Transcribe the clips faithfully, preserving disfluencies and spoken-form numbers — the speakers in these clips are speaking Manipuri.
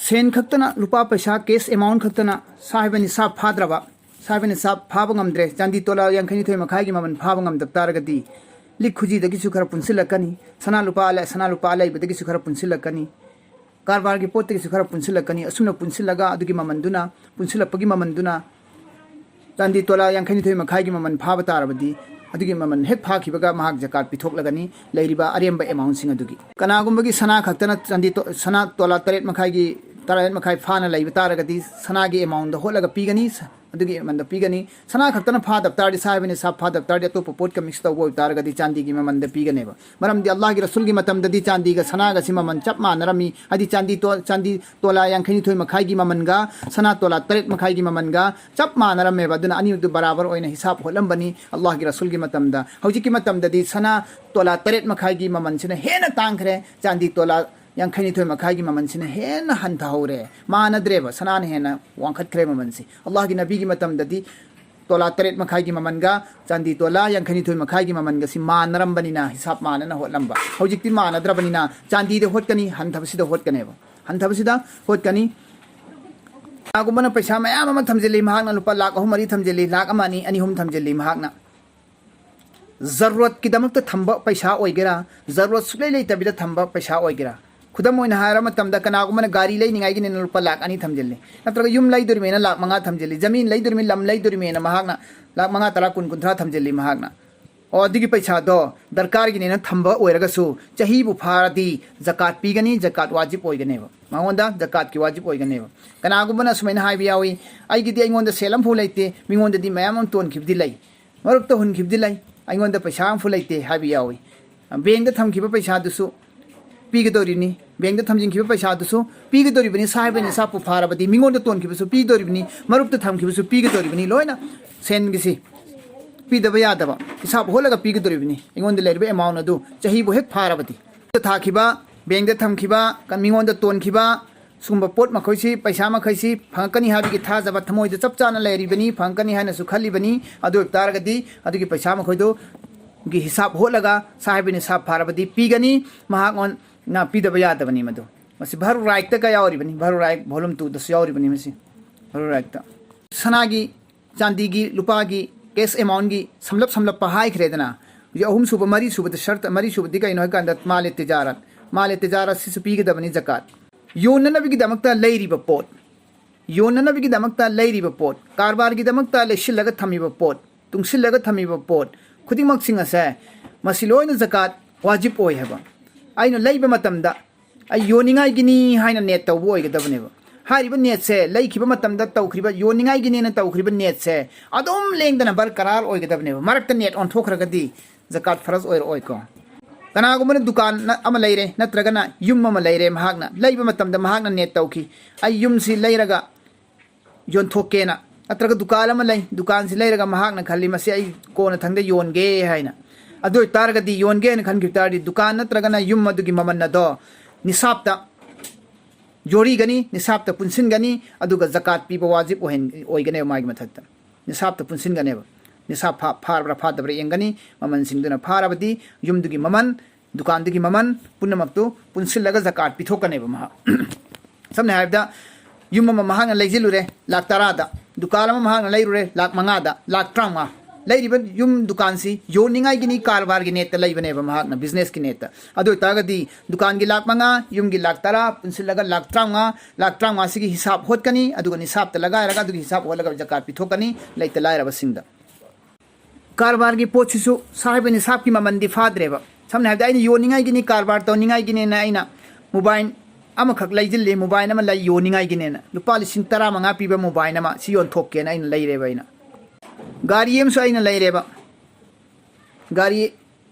ꯁꯦꯟ ꯈꯛꯇꯅ, ꯂꯨꯄꯥ ꯄꯩꯁꯥ, cash amount ꯈꯛꯇꯅ ꯁꯥꯍꯦꯕ ꯅꯤꯁꯥꯕ ꯐꯥꯗ꯭ꯔꯕ, ꯁꯥꯍꯦꯕ ꯅꯤꯁꯥꯕ ꯐꯥꯕ ꯉꯝꯗ꯭ꯔꯦ, ꯆꯥꯟꯗꯤ ꯇꯣꯂꯥ ꯌꯥꯡꯈꯩ ꯅꯤꯊꯣꯏ ꯃꯈꯥꯏꯒꯤ ꯃꯃꯜ ꯐꯥꯕ ꯉꯝꯗꯕ ꯇꯥꯔꯒꯗꯤ, ꯂꯤꯛ ꯈꯨꯖꯤꯗꯒꯤꯁꯨ ꯈꯔ ꯄꯨꯟꯁꯤꯜꯂꯛꯀꯅꯤ, ꯁꯅꯥ ꯂꯨꯄꯥ ꯑꯂ-, ꯁꯅꯥ ꯂꯨꯄꯥ ꯑꯂꯩꯕꯗꯒꯤꯁꯨ ꯈꯔ ꯄꯨꯟꯁꯤꯜꯂꯛꯀꯅꯤ, ꯀꯔꯕꯥꯔꯒꯤ ꯄꯣꯠꯇꯒꯤꯁꯨ ꯈꯔ ꯄꯨꯟꯁꯤꯜꯂꯛꯀꯅꯤ꯫ ꯑꯁꯨꯝꯅ ꯄꯨꯟꯁꯤꯜꯂꯒ, ꯑꯗꯨꯒꯤ ꯃꯃꯜꯗꯨꯅ, ꯄꯨꯟꯁꯤꯜꯂꯛꯄꯒꯤ ꯃꯃꯜꯗꯨꯅ, ꯆꯥꯟꯗꯤ ꯇꯣꯂꯥ ꯌꯥꯡꯈꯩ ꯅꯤꯊꯣꯏ ꯃꯈꯥꯏꯒꯤ ꯃꯃꯜ ꯐꯥꯕ ꯇꯥꯔꯕꯗꯤ, ꯑꯗꯨꯒꯤ ꯃꯃꯜ ꯍꯦꯛ ꯐꯥꯈꯤꯕꯒ ꯃꯍꯥꯛ ꯖꯀꯥꯠ ꯄꯤꯊꯣꯛꯂꯒꯅꯤ, ꯂꯩꯔꯤꯕ ꯑꯔꯦꯝꯕ amount ꯁꯤꯡ ꯑꯗꯨꯒꯤ꯫ ꯀꯅꯥꯒꯨꯝꯕꯒꯤ ꯁꯅꯥ ꯈꯛꯇꯅ ꯆꯥꯟꯗꯤ ꯇꯣ-, ꯁꯅꯥ ꯇꯣꯂꯥ ꯇꯔꯦꯠ ꯃꯈꯥꯏꯒꯤ, ꯇꯔꯦꯠ ꯃꯈꯥꯏ ꯐꯥꯅ ꯂꯩꯕ ꯇꯥꯔꯒꯗꯤ, ꯁꯅꯥꯒꯤ amount ꯗ ꯍꯣꯠꯂꯒ ꯄꯤꯒꯅꯤ, ꯑꯗꯨꯒꯤ ꯃꯃꯜꯗ ꯄꯤꯒꯅꯤ꯫ ꯁꯅꯥ ꯈꯛꯇꯅ ꯐꯥꯗꯕ ꯇꯥꯔꯗꯤ, ꯁꯥꯍꯦꯕ ꯅꯤꯁꯥꯕ ꯐꯥꯗꯕ ꯇꯥꯔꯗꯤ, ꯑꯇꯣꯞꯄ ꯄꯣꯠꯀ mix ꯇꯧꯕ ꯑꯣꯏꯕ ꯇꯥꯔꯒꯗꯤ, ꯆꯥꯟꯗꯤꯒꯤ ꯃꯃꯜꯗ ꯄꯤꯒꯅꯦꯕ꯫ ꯃꯔꯝꯗꯤ ꯑꯜꯂꯥꯍꯒꯤ ꯔꯁꯨꯜꯒꯤ ꯃꯇꯝꯗꯗꯤ ꯆꯥꯟꯗꯤꯒ ꯁꯅꯥꯒꯁꯤ ꯃꯃꯜ ꯆꯞ ꯃꯥꯟꯅꯔꯝꯃꯤ꯫ ꯍꯥꯏꯗꯤ ꯆꯥꯟꯗꯤ ꯇꯣ-, ꯆꯥꯟꯗꯤ ꯇꯣꯂꯥ ꯌꯥꯡꯈꯩ ꯅꯤꯊꯣꯏ ꯃꯈꯥꯏꯒꯤ ꯃꯃꯜꯒ ꯁꯅꯥ ꯇꯣꯂꯥ ꯇꯔꯦꯠ ꯃꯈꯥꯏꯒꯤ ꯃꯃꯜꯒ ꯆꯞ ꯃꯥꯟꯅꯔꯝꯃꯦꯕ꯫ ꯑꯗꯨꯅ ꯑꯅꯤꯗꯨ ꯕꯔꯥꯕꯔ ꯑꯣꯏꯅ ꯍꯤꯁꯥꯕ ꯍꯣꯠꯂꯝꯕꯅꯤ ꯑꯜꯂꯥꯍꯒꯤ ꯔꯁꯨꯜꯒꯤ ꯃꯇꯝꯗ꯫ ꯍꯧꯖꯤꯛꯀꯤ ꯃꯇꯝꯗꯗꯤ ꯁꯅꯥ ꯇꯣꯂꯥ ꯇꯔꯦꯠ ꯃꯈꯥꯏꯒꯤ ꯃꯃꯜꯁꯤꯅ ꯍꯦꯟꯅ ꯇꯥꯡꯈ꯭ꯔꯦ, ꯆꯥꯟꯗꯤ ꯇꯣꯂꯥ ꯌꯥꯡꯈꯩ ꯅꯤꯊꯣꯏ ꯃꯈꯥꯏꯒꯤ ꯃꯃꯜꯁꯤꯅ ꯍꯦꯟꯅ ꯍꯟꯊꯍꯧꯔꯦ꯫ ꯃꯥꯟꯅꯗ꯭ꯔꯦꯕ, ꯁꯅꯥꯅ ꯍꯦꯟꯅ ꯋꯥꯡꯈꯠꯈ꯭ꯔꯦ ꯃꯃꯜꯁꯤ꯫ ꯑꯜꯂꯥꯍꯒꯤ ꯅꯕꯤꯒꯤ ꯃꯇꯝꯗꯗꯤ ꯇꯣꯂꯥ ꯇꯔꯦꯠ ꯃꯈꯥꯏꯒꯤ ꯃꯃꯜꯒ ꯆꯥꯟꯗꯤ ꯇꯣꯂꯥ ꯌꯥꯡꯈꯩ ꯅꯤꯊꯣꯏ ꯃꯈꯥꯏꯒꯤ ꯃꯃꯜꯒꯁꯤ ꯃꯥꯟꯅꯔꯝꯕꯅꯤꯅ, ꯍꯤꯁꯥꯕ ꯃꯥꯟꯅꯅ ꯍꯣꯠꯂꯝꯕ꯫ ꯍꯧꯖꯤꯛꯇꯤ ꯃꯥꯟꯅꯗ꯭ꯔꯕꯅꯤꯅ, ꯆꯥꯟꯗꯤꯗ ꯍꯣꯠꯀꯅꯤ, ꯍꯟꯊꯕꯁꯤꯗ ꯍꯣꯠꯀꯅꯦꯕ, ꯍꯟꯊꯕꯁꯤꯗ ꯍꯣꯠꯀꯅꯤ꯫ ꯀꯅꯥꯒꯨꯝꯕꯅ ꯄꯩꯁꯥ ꯃꯌꯥꯝ ꯑꯃ ꯊꯝꯖꯤꯜꯂꯤ, ꯃꯍꯥꯛꯅ ꯂꯨꯄꯥ ꯂꯥꯈ ꯑꯍꯨꯝ ꯃꯔꯤ ꯊꯝꯖꯤꯜꯂꯤ, ꯂꯥꯈ ꯑꯃ ꯑꯅꯤ, ꯑꯅꯤ ꯑꯍꯨꯝ ꯊꯝꯖꯤꯜꯂꯤ꯫ ꯃꯍꯥꯛꯅ ꯖꯔꯨꯔꯠꯀꯤꯗꯃꯛꯇ ꯊꯝꯕ ꯄꯩꯁꯥ ꯑꯣꯏꯒꯦꯔꯥ, ꯖꯔꯨꯔꯠ ꯁꯨꯛꯂꯩ ꯂꯩꯇꯕꯤꯗ ꯊꯝꯕ ꯄꯩꯁꯥ ꯑꯣꯏꯒꯦꯔꯥ, ꯈꯨꯗꯝ ꯑꯣꯏꯅ ꯍꯥꯏꯔ ꯃꯇꯝꯗ, ꯀꯅꯥꯒꯨꯝꯕꯅ ꯒꯥꯔꯤ ꯂꯩꯅꯤꯡꯉꯥꯏꯒꯤꯅꯦꯅ ꯂꯨꯄꯥ ꯂꯥꯈ ꯑꯅꯤ ꯊꯝꯖꯤꯜꯂꯤ, ꯅꯠꯇ꯭ꯔꯒ ꯌꯨꯝ ꯂꯩꯗꯣꯔꯤꯃꯦꯅ ꯂꯥꯈ ꯃꯉꯥ ꯊꯝꯖꯤꯜꯂꯤ, ꯖꯃꯤꯟ ꯂꯩꯗꯣꯔꯤꯃꯤ, ꯂꯝ ꯂꯩꯗꯣꯔꯤꯃꯦꯅ ꯃꯍꯥꯛꯅ ꯂꯥꯈ ꯃꯉꯥ, ꯇꯔꯥ, ꯀꯨꯟ, ꯀꯨꯟꯊ꯭ꯔꯥ ꯊꯝꯖꯤꯜꯂꯤ꯫ ꯃꯍꯥꯛꯅ, ꯑꯣ, ꯑꯗꯨꯒꯤ ꯄꯩꯁꯥꯗꯣ ꯗꯔꯀꯥꯔꯒꯤꯅꯦꯅ ꯊꯝꯕ ꯑꯣꯏꯔꯒꯁꯨ, ꯆꯍꯤꯕꯨ ꯐꯥꯔꯗꯤ ꯖꯀꯥꯠ ꯄꯤꯒꯅꯤ, ꯖꯀꯥꯠ ꯋꯥꯖꯤꯕ ꯑꯣꯏꯒꯅꯦꯕ, ꯃꯉꯣꯟꯗ ꯖꯀꯥꯠꯀꯤ ꯋꯥꯖꯤꯕ ꯑꯣꯏꯒꯅꯦꯕ꯫ ꯀꯅꯥꯒꯨꯝꯕꯅ ꯁꯨꯃꯥꯏꯅ ꯍꯥꯏꯕ ꯌꯥꯎꯏ, "ꯑꯩꯒꯤꯗꯤ ꯑꯩꯉꯣꯟꯗ ꯁꯦꯜ ꯑꯃꯐꯥꯎ ꯂꯩꯇꯦ, ꯃꯤꯉꯣꯟꯗꯗꯤ ꯃꯌꯥꯝ ꯑꯃ ꯇꯣꯟꯈꯤꯕꯗꯤ ꯂꯩ, ꯃꯔꯨꯞꯇ ꯍꯨꯟꯈꯤꯕꯗꯤ ꯂꯩ, ꯑꯩꯉꯣꯟꯗ ꯄꯩꯁꯥ ꯑꯃꯐꯥꯎ ꯂꯩꯇꯦ" ꯍꯥꯏꯕ ꯌꯥꯎꯏ꯫ ꯕꯦꯡꯗ ꯊꯝꯈꯤꯕ ꯄꯩꯁꯥꯗꯨꯁꯨ ꯄꯤꯒꯗꯧꯔꯤꯅꯤ, ꯕꯦꯡꯗ ꯊꯝꯖꯤꯟꯈꯤꯕ ꯄꯩꯁꯥꯗꯨꯁꯨ ꯄꯤꯒꯗꯧꯔꯤꯕꯅꯤ꯫ ꯁꯥꯍꯦꯕ ꯅꯤꯁꯥꯕꯄꯨ ꯐꯥꯔꯕꯗꯤ ꯃꯤꯉꯣꯟꯗ ꯇꯣꯟꯈꯤꯕꯁꯨ ꯄꯤꯗꯧꯔꯤꯕꯅꯤ, ꯃꯔꯨꯞꯇ ꯊꯝꯈꯤꯕꯁꯨ ꯄꯤꯒꯗꯧꯔꯤꯕꯅꯤ꯫ ꯂꯣꯏꯅ ꯁꯦꯟꯒꯤꯁꯤ ꯄꯤꯗꯕ ꯌꯥꯗꯕ, ꯍꯤꯁꯥꯕ ꯍꯣꯠꯂꯒ ꯄꯤꯒꯗꯧꯔꯤꯕꯅꯤ꯫ ꯑꯩꯉꯣꯟꯗ ꯂꯩꯔꯤꯕ amount ꯑꯗꯨ ꯆꯍꯤꯕꯨ ꯍꯦꯛ ꯐꯥꯔꯕꯗꯤ꯫ ꯊꯥꯈꯤꯕ, ꯕꯦꯡꯗ ꯊꯝꯈꯤꯕ, ꯀ-, ꯃꯤꯉꯣꯟꯗ ꯇꯣꯟꯈꯤꯕ, ꯁꯨꯝꯕ ꯄꯣꯠ ꯃꯈꯣꯏꯁꯤ, ꯄꯩꯁꯥ ꯃꯈꯩꯁꯤ ꯐꯪꯉꯛꯀꯅꯤ ꯍꯥꯏꯕꯒꯤ ꯊꯥꯖꯕ ꯊꯃꯣꯏꯗ ꯆꯞ ꯆꯥꯅ ꯂꯩꯔꯤꯕꯅꯤ, ꯐꯪꯉꯛꯀꯅꯤ ꯍꯥꯏꯅꯁꯨ ꯈꯜꯂꯤꯕꯅꯤ꯫ ꯑꯗꯨ ꯑꯣꯏꯕ ꯇꯥꯔꯒꯗꯤ, ꯑꯗꯨꯒꯤ ꯄꯩꯁꯥ ꯃꯈꯣꯏꯗꯨꯒꯤ ꯍꯤꯁꯥꯕ ꯍꯣꯠꯂꯒ, ꯁꯥꯍꯦꯕ ꯅꯤꯁꯥꯕ ꯐꯥꯔꯕꯗꯤ ꯄꯤꯒꯅꯤ, ꯃꯍꯥꯛꯉꯣꯟꯅ ꯄꯤꯗꯕ ꯌꯥꯗꯕꯅꯤ ꯃꯗꯨ꯫ ꯃꯁꯤ ꯚꯔꯨ ꯔꯥꯏꯛꯇ ꯀ ꯌꯥꯎꯔꯤꯕꯅꯤ, ꯚꯔꯨ ꯔꯥꯏꯛ volume twoꯗꯁꯨ ꯌꯥꯎꯔꯤꯕꯅꯤ ꯃꯁꯤ ꯚꯔꯨ ꯔꯥꯏꯛꯇ꯫ ꯁꯅꯥꯒꯤ, ꯆꯥꯟꯗꯤꯒꯤ, ꯂꯨꯄꯥꯒꯤ cash amountꯒꯤ ꯁꯝꯂꯞ ꯁꯝꯂꯞꯄ ꯍꯥꯏꯈ꯭ꯔꯦꯗꯅ꯫ ꯍꯧꯖꯤꯛ ꯑꯍꯨꯝ ꯁꯨꯕ, ꯃꯔꯤ ꯁꯨꯕꯗ ꯁꯔꯠ, ꯃꯔꯤ ꯁꯨꯕꯗꯤ ꯀꯩꯅꯣ ꯍꯥꯏ ꯀꯥꯟꯗ ꯃꯥꯂꯦ ꯇꯤꯖꯥꯔꯠ, ꯃꯥꯂꯦ ꯇꯤꯖꯥꯔꯠꯁꯤꯁꯨ ꯄꯤꯒꯗꯕꯅꯤ ꯖꯀꯥꯠ꯫ ꯌꯣꯟꯅꯅꯕꯒꯤꯗꯃꯛꯇ ꯂꯩꯔꯤꯕ ꯄꯣꯠ, ꯌꯣꯟꯅꯅꯕꯒꯤꯗꯃꯛꯇ ꯂꯩꯔꯤꯕ ꯄꯣꯠ, ꯀꯔꯕꯥꯔꯒꯤꯗꯃꯛꯇ ꯂꯩꯁꯤꯜꯂꯒ ꯊꯝꯃꯤꯕ ꯄꯣꯠ, ꯇꯨꯡꯁꯤꯜꯂꯒ ꯊꯝꯃꯤꯕ ꯄꯣꯠ ꯈꯨꯗꯤꯡꯃꯛꯁꯤꯡ ꯑꯁꯦ ꯃꯁꯤ ꯂꯣꯏꯅ ꯖꯀꯥꯠ ꯋꯥꯖꯤꯕ ꯑꯣꯏ ꯍꯥꯏꯕ꯫ ꯑꯩꯅ ꯂꯩꯕ ꯃꯇꯝꯗ ꯑꯩ ꯌꯣꯟꯅꯤꯡꯉꯥꯏꯒꯤꯅꯤ ꯍꯥꯏꯅ ꯅꯦꯠ ꯇꯧꯕ ꯑꯣꯏꯒꯗꯕꯅꯦꯕ꯫ ꯍꯥꯏꯔꯤꯕ ꯅꯦꯠꯁꯦ ꯂꯩꯈꯤꯕ ꯃꯇꯝꯗ ꯇꯧꯈ꯭ꯔꯤꯕ, ꯌꯣꯟꯅꯤꯡꯉꯥꯏꯒꯤꯅꯦꯅ ꯇꯧꯈ꯭ꯔꯤꯕ ꯅꯦꯠꯁꯦ ꯑꯗꯨꯝ ꯂꯦꯡꯗꯅ ꯕꯔꯀꯔꯥꯔ ꯑꯣꯏꯒꯗꯕꯅꯦꯕ꯫ ꯃꯔꯛꯇ ꯅꯦꯠ ꯑꯣꯟꯊꯣꯛꯈ꯭ꯔꯒꯗꯤ ꯖꯀꯥꯠ ꯐꯔꯖ ꯑꯣꯏꯔꯛꯑꯣꯏꯀꯣ꯫ ꯀꯅꯥꯒꯨꯝꯕꯅ ꯗꯨꯀꯥꯟ ꯅ-, ꯑꯃ ꯂꯩꯔꯦ, ꯅꯠꯇ꯭ꯔꯒꯅ ꯌꯨꯝ ꯑꯃ ꯂꯩꯔꯦ, ꯃꯍꯥꯛꯅ ꯂꯩꯕ ꯃꯇꯝꯗ ꯃꯍꯥꯛꯅ ꯅꯦꯠ ꯇꯧꯈꯤ, "ꯑꯩ ꯌꯨꯝꯁꯤ ꯂꯩꯔꯒ ꯌꯣꯟꯊꯣꯛꯀꯦꯅ", ꯅꯠꯇ꯭ꯔꯒ ꯗꯨꯀꯥꯟ ꯑꯃ ꯂꯩ, ꯗꯨꯀꯥꯟꯁꯤ ꯂꯩꯔꯒ ꯃꯍꯥꯛꯅ ꯈꯜꯂꯤ, "ꯃꯁꯤ ꯑꯩ ꯀꯣꯟꯅ ꯊꯪꯗ ꯌꯣꯟꯒꯦ" ꯍꯥꯏꯅ꯫ ꯑꯗꯨ ꯑꯣꯏꯇꯥꯔꯒꯗꯤ, ꯌꯣꯟꯒꯦ ꯍꯥꯏꯅ ꯈꯟꯈꯤꯕ ꯇꯥꯔꯗꯤ, ꯗꯨꯀꯥꯟ ꯅꯠꯇ꯭ꯔꯒꯅ ꯌꯨꯝ ꯑꯗꯨꯒꯤ ꯃꯃꯜ ꯑꯗꯣ ꯅꯤꯁꯥꯞꯇ ꯖꯣꯔꯤꯒꯅꯤ, ꯅꯤꯁꯥꯞꯇ ꯄꯨꯟꯁꯤꯟꯒꯅꯤ, ꯑꯗꯨꯒ ꯖꯀꯥꯠ ꯄꯤꯕ ꯋꯥꯖꯤꯕ ꯑꯣꯏꯍꯟ-, ꯑꯣꯏꯒꯅꯦꯕ ꯃꯥꯒꯤ ꯃꯊꯛꯇ꯫ ꯅꯤꯁꯥꯞꯇ ꯄꯨꯟꯁꯤꯟꯒꯅꯦꯕ꯫ ꯅꯤꯁꯥꯞ ꯐꯥ-, ꯐꯥꯔꯕ꯭ꯔꯥ ꯐꯥꯗꯕ꯭ꯔꯥ ꯌꯦꯡꯒꯅꯤ, ꯃꯃꯜꯁꯤꯡꯗꯨꯅ ꯐꯥꯔꯕꯗꯤ ꯌꯨꯝꯗꯨꯒꯤ ꯃꯃꯜ, ꯗꯨꯀꯥꯟꯗꯨꯒꯤ ꯃꯃꯜ ꯄꯨꯝꯅꯃꯛꯇꯨ ꯄꯨꯟꯁꯤꯜꯂꯒ ꯖꯀꯥꯠ ꯄꯤꯊꯣꯛꯀꯅꯦꯕ ꯃꯍꯥꯛ꯫ ꯁꯝꯅ ꯍꯥꯏꯔꯕꯗ, ꯌꯨꯝ ꯑꯃ ꯃꯍꯥꯛꯅ ꯂꯩꯁꯤꯜꯂꯨꯔꯦ ꯂꯥꯛ ꯇꯔꯥꯗ, ꯗꯨꯀꯥꯟ ꯑꯃ ꯃꯍꯥꯛꯅ ꯂꯩꯔꯨꯔꯦ ꯂꯥꯛ ꯃꯉꯥꯗ, ꯂꯥꯛ ꯇꯔꯥꯃꯉꯥ꯫ ꯂꯩꯔꯤꯕ ꯌꯨꯝ ꯗꯨꯀꯥꯟꯁꯤ ꯌꯣꯟꯅꯤꯡꯉꯥꯏꯒꯤꯅꯤ, ꯀꯔꯕꯥꯔꯒꯤ ꯅꯦꯠꯇ ꯂꯩꯕꯅꯦꯕ ꯃꯍꯥꯛꯅ, businessꯀꯤ ꯅꯦꯠꯇ꯫ ꯑꯗꯨ ꯑꯣꯏꯇꯥꯔꯒꯗꯤ ꯗꯨꯀꯥꯟꯒꯤ ꯂꯥꯛ ꯃꯉꯥ, ꯌꯨꯝꯒꯤ ꯂꯥꯛ ꯇꯔꯥ ꯄꯨꯟꯁꯤꯜꯂꯒ ꯂꯥꯛ ꯇꯔꯥꯃꯉꯥ, ꯂꯥꯛ ꯇꯔꯥꯃꯉꯥꯁꯤꯒꯤ ꯍꯤꯁꯥꯞ ꯍꯣꯠꯀꯅꯤ, ꯑꯗꯨꯒ ꯅꯤꯁꯥꯞꯇ ꯂꯒꯥꯏꯔꯒ ꯑꯗꯨꯒꯤ ꯍꯤꯁꯥꯞ ꯍꯣꯠꯂꯒ ꯖꯀꯥꯠ ꯄꯤꯊꯣꯛꯀꯅꯤ ꯂꯩꯇ ꯂꯥꯏꯔꯕꯁꯤꯡꯗ꯫ ꯀꯔꯕꯥꯔꯒꯤ ꯄꯣꯠꯁꯤꯁꯨ ꯁꯥꯍꯤꯕ ꯅꯤꯁꯥꯞꯀꯤ ꯃꯃꯜꯗꯤ ꯐꯥꯗ꯭ꯔꯦꯕ꯫ ꯁꯝꯅ ꯍꯥꯏꯔꯕꯗ, ꯑꯩꯅ ꯌꯣꯟꯅꯤꯡꯉꯥꯏꯒꯤꯅꯤ, ꯀꯔꯕꯥꯔ ꯇꯧꯅꯤꯡꯉꯥꯏꯒꯤꯅꯦꯅ ꯑꯩꯅ mobile ꯑꯃꯈꯛ ꯂꯩꯁꯤꯜꯂꯤ, mobile ꯑꯃ ꯂꯩ ꯌꯣꯟꯅꯤꯡꯉꯥꯏꯒꯤꯅꯦꯅ, ꯂꯨꯄꯥ ꯂꯤꯁꯤꯡ ꯇꯔꯥꯃꯉꯥ ꯄꯤꯕ mobile ꯑꯃ ꯁꯤ ꯌꯣꯟꯊꯣꯛꯀꯦꯅ ꯑꯩꯅ ꯂꯩꯔꯦꯕ꯫ ꯑꯩꯅ ꯒꯥꯔꯤ ꯑꯃꯁꯨ ꯑꯩꯅ ꯂꯩꯔꯦꯕ, ꯒꯥꯔꯤ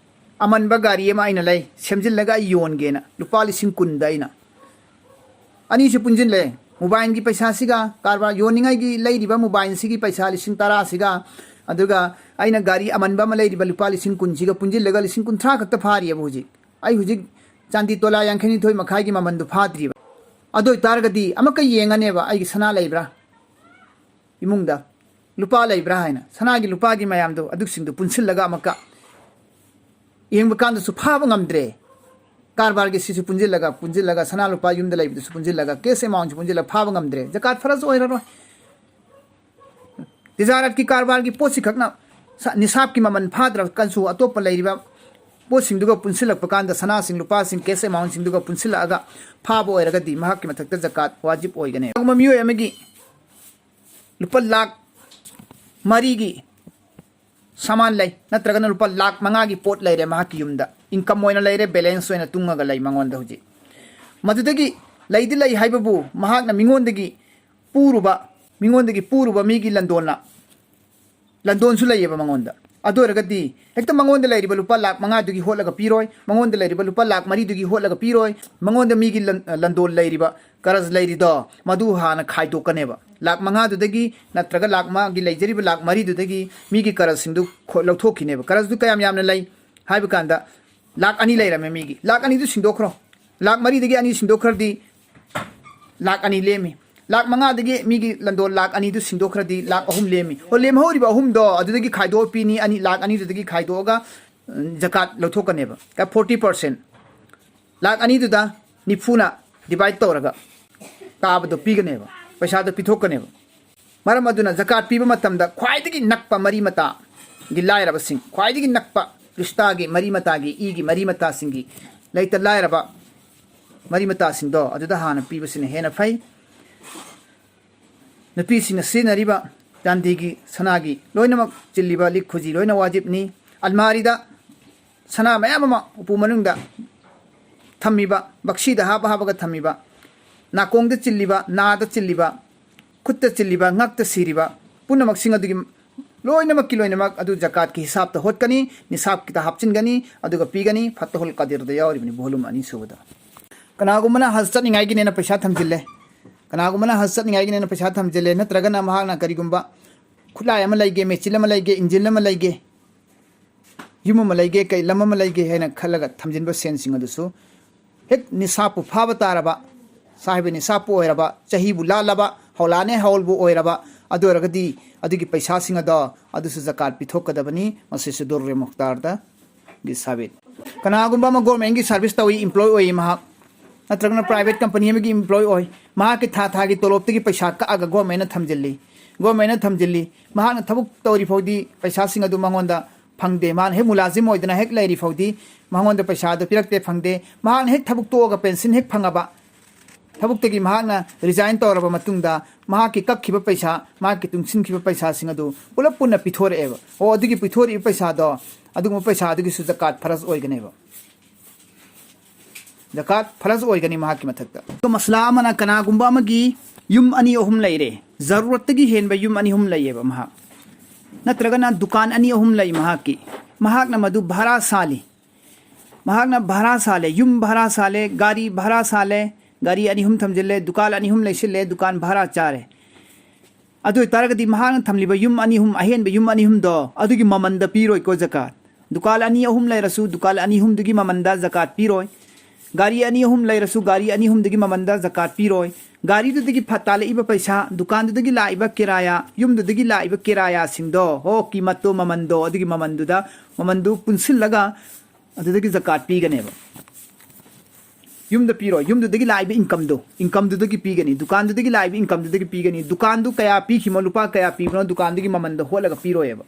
ꯑꯃꯟꯕ ꯒꯥꯔꯤ ꯑꯃ ꯑꯩꯅ ꯂꯩ, ꯁꯦꯝꯖꯤꯜꯂꯒ ꯑꯩ ꯌꯣꯟꯒꯦꯅ, ꯂꯨꯄꯥ ꯂꯤꯁꯤꯡ ꯀꯨꯟꯗ ꯑꯩꯅ꯫ ꯑꯅꯤꯁꯤ ꯄꯨꯟꯁꯤꯜꯂꯦ, mobileꯒꯤ ꯄꯩꯁꯥꯁꯤꯒ, ꯀꯔꯕꯥꯔ ꯌꯣꯟꯅꯤꯡꯉꯥꯏꯒꯤ ꯂꯩꯔꯤꯕ mobileꯁꯤꯒꯤ ꯄꯩꯁꯥ ꯂꯤꯁꯤꯡ ꯇꯔꯥꯁꯤꯒ, ꯑꯗꯨꯒ ꯑꯩꯅ ꯒꯥꯔꯤ ꯑꯃꯟꯕ ꯑꯃ ꯂꯩꯔꯤꯕ ꯂꯨꯄꯥ ꯂꯤꯁꯤꯡ ꯀꯨꯟꯁꯤꯒ ꯄꯨꯟꯁꯤꯜꯂꯒ ꯂꯤꯁꯤꯡ ꯀꯨꯟꯊ꯭ꯔꯥ ꯈꯛꯇ ꯐꯥꯔꯤꯑꯕ ꯍꯧꯖꯤꯛ꯫ ꯑꯩ ꯍꯧꯖꯤꯛ ꯆꯥꯟꯗꯤ ꯇꯣꯂꯥ ꯌꯥꯡꯈꯩ ꯅꯤꯊꯣꯏ ꯃꯈꯥꯏꯒꯤ ꯃꯃꯟꯗꯨ ꯐꯥꯗ꯭ꯔꯤꯕ꯫ ꯑꯗꯨ ꯑꯣꯏꯇꯥꯔꯒꯗꯤ ꯑꯃꯨꯛꯀ ꯌꯦꯡꯉꯅꯦꯕ, ꯑꯩꯒꯤ ꯁꯅꯥ ꯂꯩꯕ꯭ꯔꯥ ꯏꯃꯨꯡꯗ, ꯂꯨꯄꯥ ꯂꯩꯕ꯭ꯔꯥ ꯍꯥꯏꯅ꯫ ꯁꯅꯥꯒꯤ ꯂꯨꯄꯥꯒꯤ ꯃꯌꯥꯝꯗꯣ, ꯑꯗꯨꯁꯤꯡꯗꯣ ꯄꯨꯟꯁꯤꯜꯂꯒ ꯑꯃꯨꯛꯀ ꯌꯦꯡꯕ ꯀꯥꯟꯗꯁꯨ ꯐꯥꯕ ꯉꯝꯗ꯭ꯔꯦ꯫ ꯀꯔꯕꯥꯔꯒꯤ ꯁꯤꯁꯨ ꯄꯨꯟꯁꯤꯜꯂꯒ, ꯄꯨꯟꯁꯤꯜꯂꯒ, ꯁꯅꯥ ꯂꯨꯄꯥ ꯌꯨꯝꯗ ꯂꯩꯕꯗꯨꯁꯨ ꯄꯨꯟꯁꯤꯜꯂꯒꯒ, cash amountꯁꯨ ꯄꯨꯟꯁꯤꯜꯂꯒ ꯐꯥꯕ ꯉꯝꯗ꯭ꯔꯦ, ꯖꯀꯥꯠ ꯐꯔꯖ ꯑꯣꯏꯔꯔꯣꯏ꯫ ꯇꯤꯖꯥꯔꯠꯀꯤ ꯀꯔꯕꯥꯔꯒꯤ ꯄꯣꯠꯁꯤ ꯈꯛꯅ, ꯁ-, ꯅꯤꯁꯥꯕꯀꯤ ꯃꯃꯜ ꯐꯥꯗ꯭ꯔꯀꯥꯟꯁꯨ ꯑꯇꯣꯞꯄ ꯂꯩꯔꯤꯕ ꯄꯣꯠꯁꯤꯡꯗꯨꯒ ꯄꯨꯟꯁꯤꯜꯂꯛꯄ ꯀꯥꯟꯗ, ꯁꯅꯥꯁꯤꯡ ꯂꯨꯄꯥꯁꯤꯡ, cash amountꯁꯤꯡꯗꯨꯒ ꯄꯨꯟꯁꯤꯜꯂꯛꯑꯒ ꯐꯥꯕ ꯑꯣꯏꯔꯒꯗꯤ ꯃꯍꯥꯛꯀꯤ ꯃꯊꯛꯇ ꯖꯀꯥꯠ ꯋꯥꯖꯤꯕ ꯑꯣꯏꯒꯅꯤ꯫ ꯀꯔꯤꯒꯨꯝꯕ ꯃꯤꯑꯣꯏ ꯑꯃꯒꯤ ꯂꯨꯄꯥ ꯂꯥꯈ ꯃꯔꯤꯒꯤ ꯁꯥꯃꯥꯟ ꯂꯩ, ꯅꯠꯇ꯭ꯔꯒꯅ ꯂꯨꯄꯥ ꯂꯥꯈ ꯃꯉꯥꯒꯤ ꯄꯣꯠ ꯂꯩꯔꯦ ꯃꯍꯥꯛꯀꯤ ꯌꯨꯝꯗ, income ꯑꯣꯏꯅ ꯂꯩꯔꯦ, balance ꯑꯣꯏꯅ ꯇꯨꯡꯉꯒ ꯂꯩ ꯃꯉꯣꯟꯗ ꯍꯧꯖꯤꯛ꯫ ꯃꯗꯨꯗꯒꯤ ꯂꯩꯗꯤ ꯂꯩ ꯍꯥꯏꯕꯕꯨ, ꯃꯍꯥꯛꯅ ꯃꯤꯉꯣꯟꯗꯒꯤ ꯄꯨꯔꯨꯕ, ꯃꯤꯉꯣꯟꯗꯒꯤ ꯄꯨꯔꯨꯕ ꯃꯤꯒꯤ ꯂꯟꯗꯣꯟꯅ, ꯂꯟꯗꯣꯟꯁꯨ ꯂꯩꯌꯦꯕ ꯃꯉꯣꯟꯗ꯫ ꯑꯗꯨ ꯑꯣꯏꯔꯒꯗꯤ ꯍꯦꯛꯇ ꯃꯉꯣꯟꯗ ꯂꯩꯔꯤꯕ ꯂꯨꯄꯥ ꯂꯥꯈ ꯃꯉꯥꯗꯨꯒꯤ ꯍꯣꯠꯂꯒ ꯄꯤꯔꯣꯏ, ꯃꯉꯣꯟꯗ ꯂꯩꯔꯤꯕ ꯂꯨꯄꯥ ꯂꯥꯈ ꯃꯔꯤꯗꯨꯒꯤ ꯍꯣꯠꯂꯒ ꯄꯤꯔꯣꯏ, ꯃꯉꯣꯟꯗ ꯃꯤꯒꯤ ꯂꯟ-, ꯂꯟꯗꯣꯟ ꯂꯩꯔꯤꯕ, ꯀꯔꯖ ꯂꯩꯔꯤꯗꯣ, ꯃꯗꯨ ꯍꯥꯟꯅ ꯈꯥꯏꯗꯣꯛꯀꯅꯦꯕ꯫ ꯂꯥꯈ ꯃꯉꯥꯗꯨꯗꯒꯤ ꯅꯠꯇ꯭ꯔꯒ ꯂꯥꯈ, ꯃꯥꯒꯤ ꯂꯩꯖꯔꯤꯕ ꯂꯥꯈ ꯃꯔꯤꯗꯨꯗꯒꯤ ꯃꯤꯒꯤ ꯀꯔꯖꯁꯤꯡꯗꯨ ꯈꯣ-, ꯂꯧꯊꯣꯛꯈꯤꯅꯦꯕ꯫ ꯀꯔꯖꯗꯨ ꯀꯌꯥꯝ ꯌꯥꯝꯅ ꯂꯩ ꯍꯥꯏꯕ ꯀꯥꯟꯗ, ꯂꯥꯈ ꯑꯅꯤ ꯂꯩꯔꯝꯃꯦ ꯃꯤꯒꯤ, ꯂꯥꯈ ꯑꯅꯤꯗꯨ ꯁꯤꯡꯗꯣꯛꯈ꯭ꯔꯣ꯫ ꯂꯥꯈ ꯃꯔꯤꯗꯒꯤ ꯑꯅꯤ ꯁꯤꯡꯗꯣꯛꯈ꯭ꯔꯗꯤ ꯂꯥꯈ ꯑꯅꯤ ꯂꯦꯝꯃꯤ꯫ ꯂꯥꯈ ꯃꯉꯥꯗꯒꯤ ꯃꯤꯒꯤ ꯂꯟꯗꯣꯟ ꯂꯥꯈ ꯑꯅꯤꯗꯨ ꯁꯤꯡꯗꯣꯛꯈ꯭ꯔꯗꯤ ꯂꯥꯈ ꯑꯍꯨꯝ ꯂꯦꯝꯃꯤ꯫ ꯑꯣ, ꯂꯦꯝꯍꯧꯔꯤꯕ ꯑꯍꯨꯝꯗꯣ ꯑꯗꯨꯗꯒꯤ ꯈꯥꯏꯗꯣꯛꯑ ꯄꯤꯅꯤ, ꯑꯅꯤ, ꯂꯥꯈ ꯑꯅꯤꯗꯨꯗꯒꯤ ꯈꯥꯏꯗꯣꯛꯑꯒ, ꯎꯝ, ꯖꯀꯥꯠ ꯂꯧꯊꯣꯛꯀꯅꯦꯕ꯫ ꯐꯣꯔꯇꯤ ꯄꯥꯔꯁꯦꯟ, ꯂꯥꯈ ꯑꯅꯤꯗꯨꯗ ꯅꯤꯐꯨꯅ divide ꯇꯧꯔꯒ ꯀꯥꯕꯗꯣ ꯄꯤꯒꯅꯦꯕ, ꯄꯩꯁꯥꯗꯣ ꯄꯤꯊꯣꯛꯀꯅꯦꯕ꯫ ꯃꯔꯝ ꯑꯗꯨꯅ ꯖꯀꯥꯠ ꯄꯤꯕ ꯃꯇꯝꯗ ꯈ꯭ꯋꯥꯏꯗꯒꯤ ꯅꯛꯄ ꯃꯔꯤ ꯃꯇꯥꯒꯤ ꯂꯥꯏꯔꯕꯁꯤꯡ, ꯈ꯭ꯋꯥꯏꯗꯒꯤ ꯅꯛꯄ ꯔꯤꯁꯇꯥꯒꯤ ꯃꯔꯤ ꯃꯇꯥꯒꯤ, ꯏꯒꯤ ꯃꯔꯤ ꯃꯇꯥꯁꯤꯡꯒꯤ, ꯂꯩꯇ ꯂꯥꯏꯔꯕ ꯃꯔꯤ ꯃꯇꯥꯁꯤꯡꯗꯣ ꯑꯗꯨꯗ ꯍꯥꯟꯅ ꯄꯤꯕꯁꯤꯅ ꯍꯦꯟꯅ ꯐꯩ꯫ ꯅꯨꯄꯤꯁꯤꯡꯅ ꯁꯤꯖꯤꯟꯅꯔꯤꯕ ꯆꯥꯟꯗꯤꯒꯤ, ꯁꯅꯥꯒꯤ ꯂꯣꯏꯅꯃꯛ ꯆꯤꯜꯂꯤꯕ ꯂꯤꯛ ꯈꯨꯖꯤ ꯂꯣꯏꯅ ꯋꯥꯖꯤꯕꯅꯤ꯫ ꯑꯜꯃꯥꯔꯤꯗ ꯁꯅꯥ ꯃꯌꯥꯝ ꯑꯃ ꯎꯄꯨ ꯃꯅꯨꯡꯗ ꯊꯝꯃꯤꯕ, ꯕꯛꯁꯤꯗ ꯍꯥꯞꯄ ꯍꯥꯞꯄꯒ ꯊꯝꯃꯤꯕ, ꯅꯥꯀꯣꯡꯗ ꯆꯤꯜꯂꯤꯕ, ꯅꯥꯗ ꯆꯤꯜꯂꯤꯕ, ꯈꯨꯠꯇ ꯆꯤꯜꯂꯤꯕ, ꯉꯛꯇ ꯁꯤꯔꯤꯕ ꯄꯨꯝꯅꯃꯛꯁꯤꯡ ꯑꯗꯨꯒꯤ ꯂꯣꯏꯅꯃꯛꯀꯤ ꯂꯣꯏꯅꯃꯛ ꯑꯗꯨ ꯖꯀꯥꯠꯀꯤ ꯍꯤꯁꯥꯕꯇ ꯍꯣꯠꯀꯅꯤ, ꯅꯤꯁꯥꯕꯀꯤꯗ ꯍꯥꯞꯆꯤꯟꯒꯅꯤ, ꯑꯗꯨꯒ ꯄꯤꯒꯅꯤ꯫ ꯐꯠꯇꯍꯨꯜ ꯀꯗꯤꯔꯗ ꯌꯥꯎꯔꯤꯕꯅꯤ, volume ꯑꯅꯤ ꯁꯨꯕꯗ꯫ ꯀꯅꯥꯒꯨꯝꯕꯅ ꯍꯖ ꯆꯠꯅꯤꯡꯉꯥꯏꯒꯤꯅꯦꯅ ꯄꯩꯁꯥ ꯊꯝꯖꯤꯜꯂꯦ, ꯀꯅꯥꯒꯨꯝꯕꯅ ꯍꯖ ꯆꯠꯅꯤꯡꯉꯥꯏꯒꯤꯅꯦꯅ ꯄꯩꯁꯥ ꯊꯝꯖꯤꯜꯂꯦ, ꯅꯠꯇ꯭ꯔꯒꯅ ꯃꯍꯥꯛꯅ ꯀꯔꯤꯒꯨꯝꯕ ꯈꯨꯠꯂꯥꯏ ꯑꯃ ꯂꯩꯒꯦ, ꯃꯦꯆꯤꯟ ꯑꯃ ꯂꯩꯒꯦ, ꯏꯟꯖꯤꯟ ꯑꯃ ꯂꯩꯒꯦ, ꯌꯨꯝ ꯑꯃ ꯂꯩꯒꯦ, ꯀꯩ ꯂꯝ ꯑꯃ ꯂꯩꯒꯦ ꯍꯥꯏꯅ ꯈꯜꯂꯒ ꯊꯝꯖꯤꯟꯕ ꯁꯦꯟꯁꯤꯡ ꯑꯗꯨꯁꯨ ꯍꯦꯛ ꯅꯤꯁꯥꯞꯄꯨ ꯐꯥꯕ ꯇꯥꯔꯕ, ꯁꯥꯍꯤꯕ ꯅꯤꯁꯥꯞꯄꯨ ꯑꯣꯏꯔꯕ, ꯆꯍꯤꯕꯨ ꯂꯥꯜꯂꯕ, ꯍꯧꯂꯥꯅꯦ ꯍꯧꯜꯕꯨ ꯑꯣꯏꯔꯕ, ꯑꯗꯨ ꯑꯣꯏꯔꯒꯗꯤ ꯑꯗꯨꯒꯤ ꯄꯩꯁꯥꯁꯤꯡ ꯑꯗꯣ ꯑꯗꯨꯁꯨ ꯖꯀꯥꯠ ꯄꯤꯊꯣꯛꯀꯗꯕꯅꯤ꯫ ꯃꯁꯤꯁꯨ ꯗꯨꯔꯔꯦ ꯃꯨꯈꯇꯥꯔꯗꯒꯤ ꯁꯥꯕꯤꯠ꯫ ꯀꯅꯥꯒꯨꯝꯕ ꯑꯃ ꯒꯣꯔꯃꯦꯟꯒꯤ ꯁꯥꯔꯚꯤꯁ ꯇꯧꯏ, ꯏꯝꯄ꯭ꯂꯣꯏ ꯑꯣꯏ ꯃꯍꯥꯛ, ꯅꯠꯇ꯭ꯔꯒꯅ ꯄ꯭ꯔꯥꯏꯚꯦꯠ ꯀꯝꯄꯅꯤ ꯑꯃꯒꯤ ꯏꯝꯄ꯭ꯂꯣꯏ ꯑꯣꯏ, ꯃꯍꯥꯛꯀꯤ ꯊꯥ ꯊꯥꯒꯤ ꯇꯣꯂꯣꯞꯇꯒꯤ ꯄꯩꯁꯥ ꯀꯛꯑꯒ ꯒꯣꯔꯃꯦꯟꯅ ꯊꯝꯖꯤꯜꯂꯤ꯫ ꯒꯣꯔꯃꯦꯟꯅ ꯊꯝꯖꯤꯜꯂꯤ꯫ ꯃꯍꯥꯛꯅ ꯊꯕꯛ ꯇꯧꯔꯤ ꯐꯥꯎꯗꯤ ꯄꯩꯁꯥꯁꯤꯡ ꯑꯗꯨ ꯃꯉꯣꯟꯗ ꯐꯪꯗꯦ꯫ ꯃꯥꯅ ꯍꯦꯛ ꯃꯨꯂꯥꯖꯤꯝ ꯑꯣꯏꯗꯨꯅ ꯍꯦꯛ ꯂꯩꯔꯤ ꯐꯥꯎꯗꯤ ꯃꯉꯣꯟꯗ ꯄꯩꯁꯥ ꯑꯗꯨ ꯄꯤꯔꯛꯇꯦ, ꯐꯪꯗꯦ꯫ ꯃꯍꯥꯛꯅ ꯍꯦꯛ ꯊꯕꯛ ꯇꯣꯛꯑꯒ ꯄꯦꯟꯁꯤꯟ ꯍꯦꯛ ꯐꯪꯉꯕ, ꯊꯕꯛꯇꯒꯤ ꯃꯍꯥꯛꯅ ꯔꯤꯖꯥꯏꯟ ꯇꯧꯔꯕ ꯃꯇꯨꯡꯗ ꯃꯍꯥꯛꯀꯤ ꯀꯛꯈꯤꯕ ꯄꯩꯁꯥ, ꯃꯍꯥꯛꯀꯤ ꯇꯨꯡꯁꯤꯟꯈꯤꯕ ꯄꯩꯁꯥꯁꯤꯡ ꯑꯗꯨ ꯄꯨꯂꯞ ꯄꯨꯟꯅ ꯄꯤꯊꯣꯔꯛꯑꯦꯕ꯫ ꯑꯣ, ꯑꯗꯨꯒꯤ ꯄꯤꯊꯣꯔꯛꯏꯕ ꯄꯩꯁꯥꯗꯣ, ꯑꯗꯨꯒꯨꯝꯕ ꯄꯩꯁꯥ ꯑꯗꯨꯒꯤꯁꯨ ꯖꯀꯥꯠ ꯐꯔꯖ ꯑꯣꯏꯒꯅꯦꯕ꯫ ꯖꯀꯥꯠ ꯐꯔꯖ ꯑꯣꯏꯒꯅꯤ ꯃꯍꯥꯛꯀꯤ ꯃꯊꯛꯇ꯫ ꯑꯗꯣ ꯃꯁꯂꯥ ꯑꯃꯅ, ꯀꯅꯥꯒꯨꯝꯕ ꯑꯃꯒꯤ ꯌꯨꯝ ꯑꯅꯤ ꯑꯍꯨꯝ ꯂꯩꯔꯦ, ꯖꯔꯨꯔꯠꯇꯒꯤ ꯍꯦꯟꯕ ꯌꯨꯝ ꯑꯅꯤ ꯑꯍꯨꯝ ꯂꯩꯌꯦꯕ ꯃꯍꯥꯛ, ꯅꯠꯇ꯭ꯔꯒꯅ ꯗꯨꯀꯥꯟ ꯑꯅꯤ ꯑꯍꯨꯝ ꯂꯩ ꯃꯍꯥꯛꯀꯤ, ꯃꯍꯥꯛꯅ ꯃꯗꯨ ꯚꯔꯥ ꯁꯥꯜꯂꯤ꯫ ꯃꯍꯥꯛꯅ ꯚꯔꯥ ꯁꯥꯜꯂꯦ, ꯌꯨꯝ ꯚꯔꯥ ꯁꯥꯜꯂꯦ, ꯒꯥꯔꯤ ꯚꯔꯥ ꯁꯥꯜꯂꯦ, ꯒꯥꯔꯤ ꯑꯅꯤ ꯑꯍꯨꯝ ꯊꯝꯖꯤꯜꯂꯦ, ꯗꯨꯀꯥꯟ ꯑꯅꯤ ꯑꯍꯨꯝ ꯂꯩꯁꯤꯜꯂꯦ, ꯗꯨꯀꯥꯟ ꯚꯔꯥ ꯆꯥꯔꯦ꯫ ꯑꯗꯨ ꯑꯣꯏꯇꯥꯔꯒꯗꯤ ꯃꯍꯥꯛꯅ ꯊꯝꯂꯤꯕ ꯌꯨꯝ ꯑꯅꯤ ꯑꯍꯨꯝ, ꯑꯍꯦꯟꯕ ꯌꯨꯝ ꯑꯅꯤ ꯑꯍꯨꯝꯗꯣ ꯑꯗꯨꯒꯤ ꯃꯃꯟꯗ ꯄꯤꯔꯣꯏꯀꯣ ꯖꯀꯥꯠ꯫ ꯗꯨꯀꯥꯟ ꯑꯅꯤ ꯑꯍꯨꯝ ꯂꯩꯔꯁꯨ, ꯗꯨꯀꯥꯟ ꯑꯅꯤ ꯑꯍꯨꯝꯗꯨꯒꯤ ꯃꯃꯟꯗ ꯖꯀꯥꯠ ꯄꯤꯔꯣꯏ꯫ ꯒꯥꯔꯤ ꯑꯅꯤ ꯑꯍꯨꯝ ꯂꯩꯔꯁꯨ, ꯒꯥꯔꯤ ꯑꯅꯤ ꯑꯍꯨꯝꯗꯨꯒꯤ ꯃꯃꯟꯗ ꯖꯀꯥꯠ ꯄꯤꯔꯣꯏ꯫ ꯒꯥꯔꯤꯗꯨꯗꯒꯤ ꯐ-, ꯇꯥꯜꯂꯛꯏꯕ ꯄꯩꯁꯥ, ꯗꯨꯀꯥꯟꯗꯨꯗꯒꯤ ꯂꯥꯛꯏꯕ ꯀꯤꯔꯥꯌꯥ, ꯌꯨꯝꯗꯨꯗꯒꯤ ꯂꯥꯛꯏꯕ ꯀꯤꯔꯥꯌꯥꯁꯤꯡꯗꯣ, ꯍꯣ, ꯀꯤꯃꯠꯇꯣ, ꯃꯃꯟꯗꯣ, ꯑꯗꯨꯒꯤ ꯃꯃꯟꯗꯨꯗ, ꯃꯃꯟꯗꯨ ꯄꯨꯟꯁꯤꯜꯂꯒ ꯑꯗꯨꯗꯒꯤ ꯖꯀꯥꯠ ꯄꯤꯒꯅꯦꯕ꯫ ꯌꯨꯝꯗ ꯄꯤꯔꯣꯏ, ꯌꯨꯝꯗꯨꯗꯒꯤ ꯂꯥꯛꯏꯕ ꯏꯟꯀꯝꯗꯣ, ꯏꯟꯀꯝꯗꯨꯗꯒꯤ ꯄꯤꯒꯅꯤ, ꯗꯨꯀꯥꯟꯗꯨꯗꯒꯤ ꯂꯥꯛꯏꯕ ꯏꯟꯀꯝꯗꯨꯗꯒꯤ ꯄꯤꯒꯅꯤ꯫ ꯗꯨꯀꯥꯟꯗꯨ ꯀꯌꯥ ꯄꯤꯈꯤꯕꯅꯣ, ꯂꯨꯄꯥ ꯀꯌꯥ ꯄꯤꯕꯅꯣ, ꯗꯨꯀꯥꯟꯗꯨꯒꯤ ꯃꯃꯟꯗ ꯍꯣꯠꯂꯒ ꯄꯤꯔꯣꯏꯕ꯫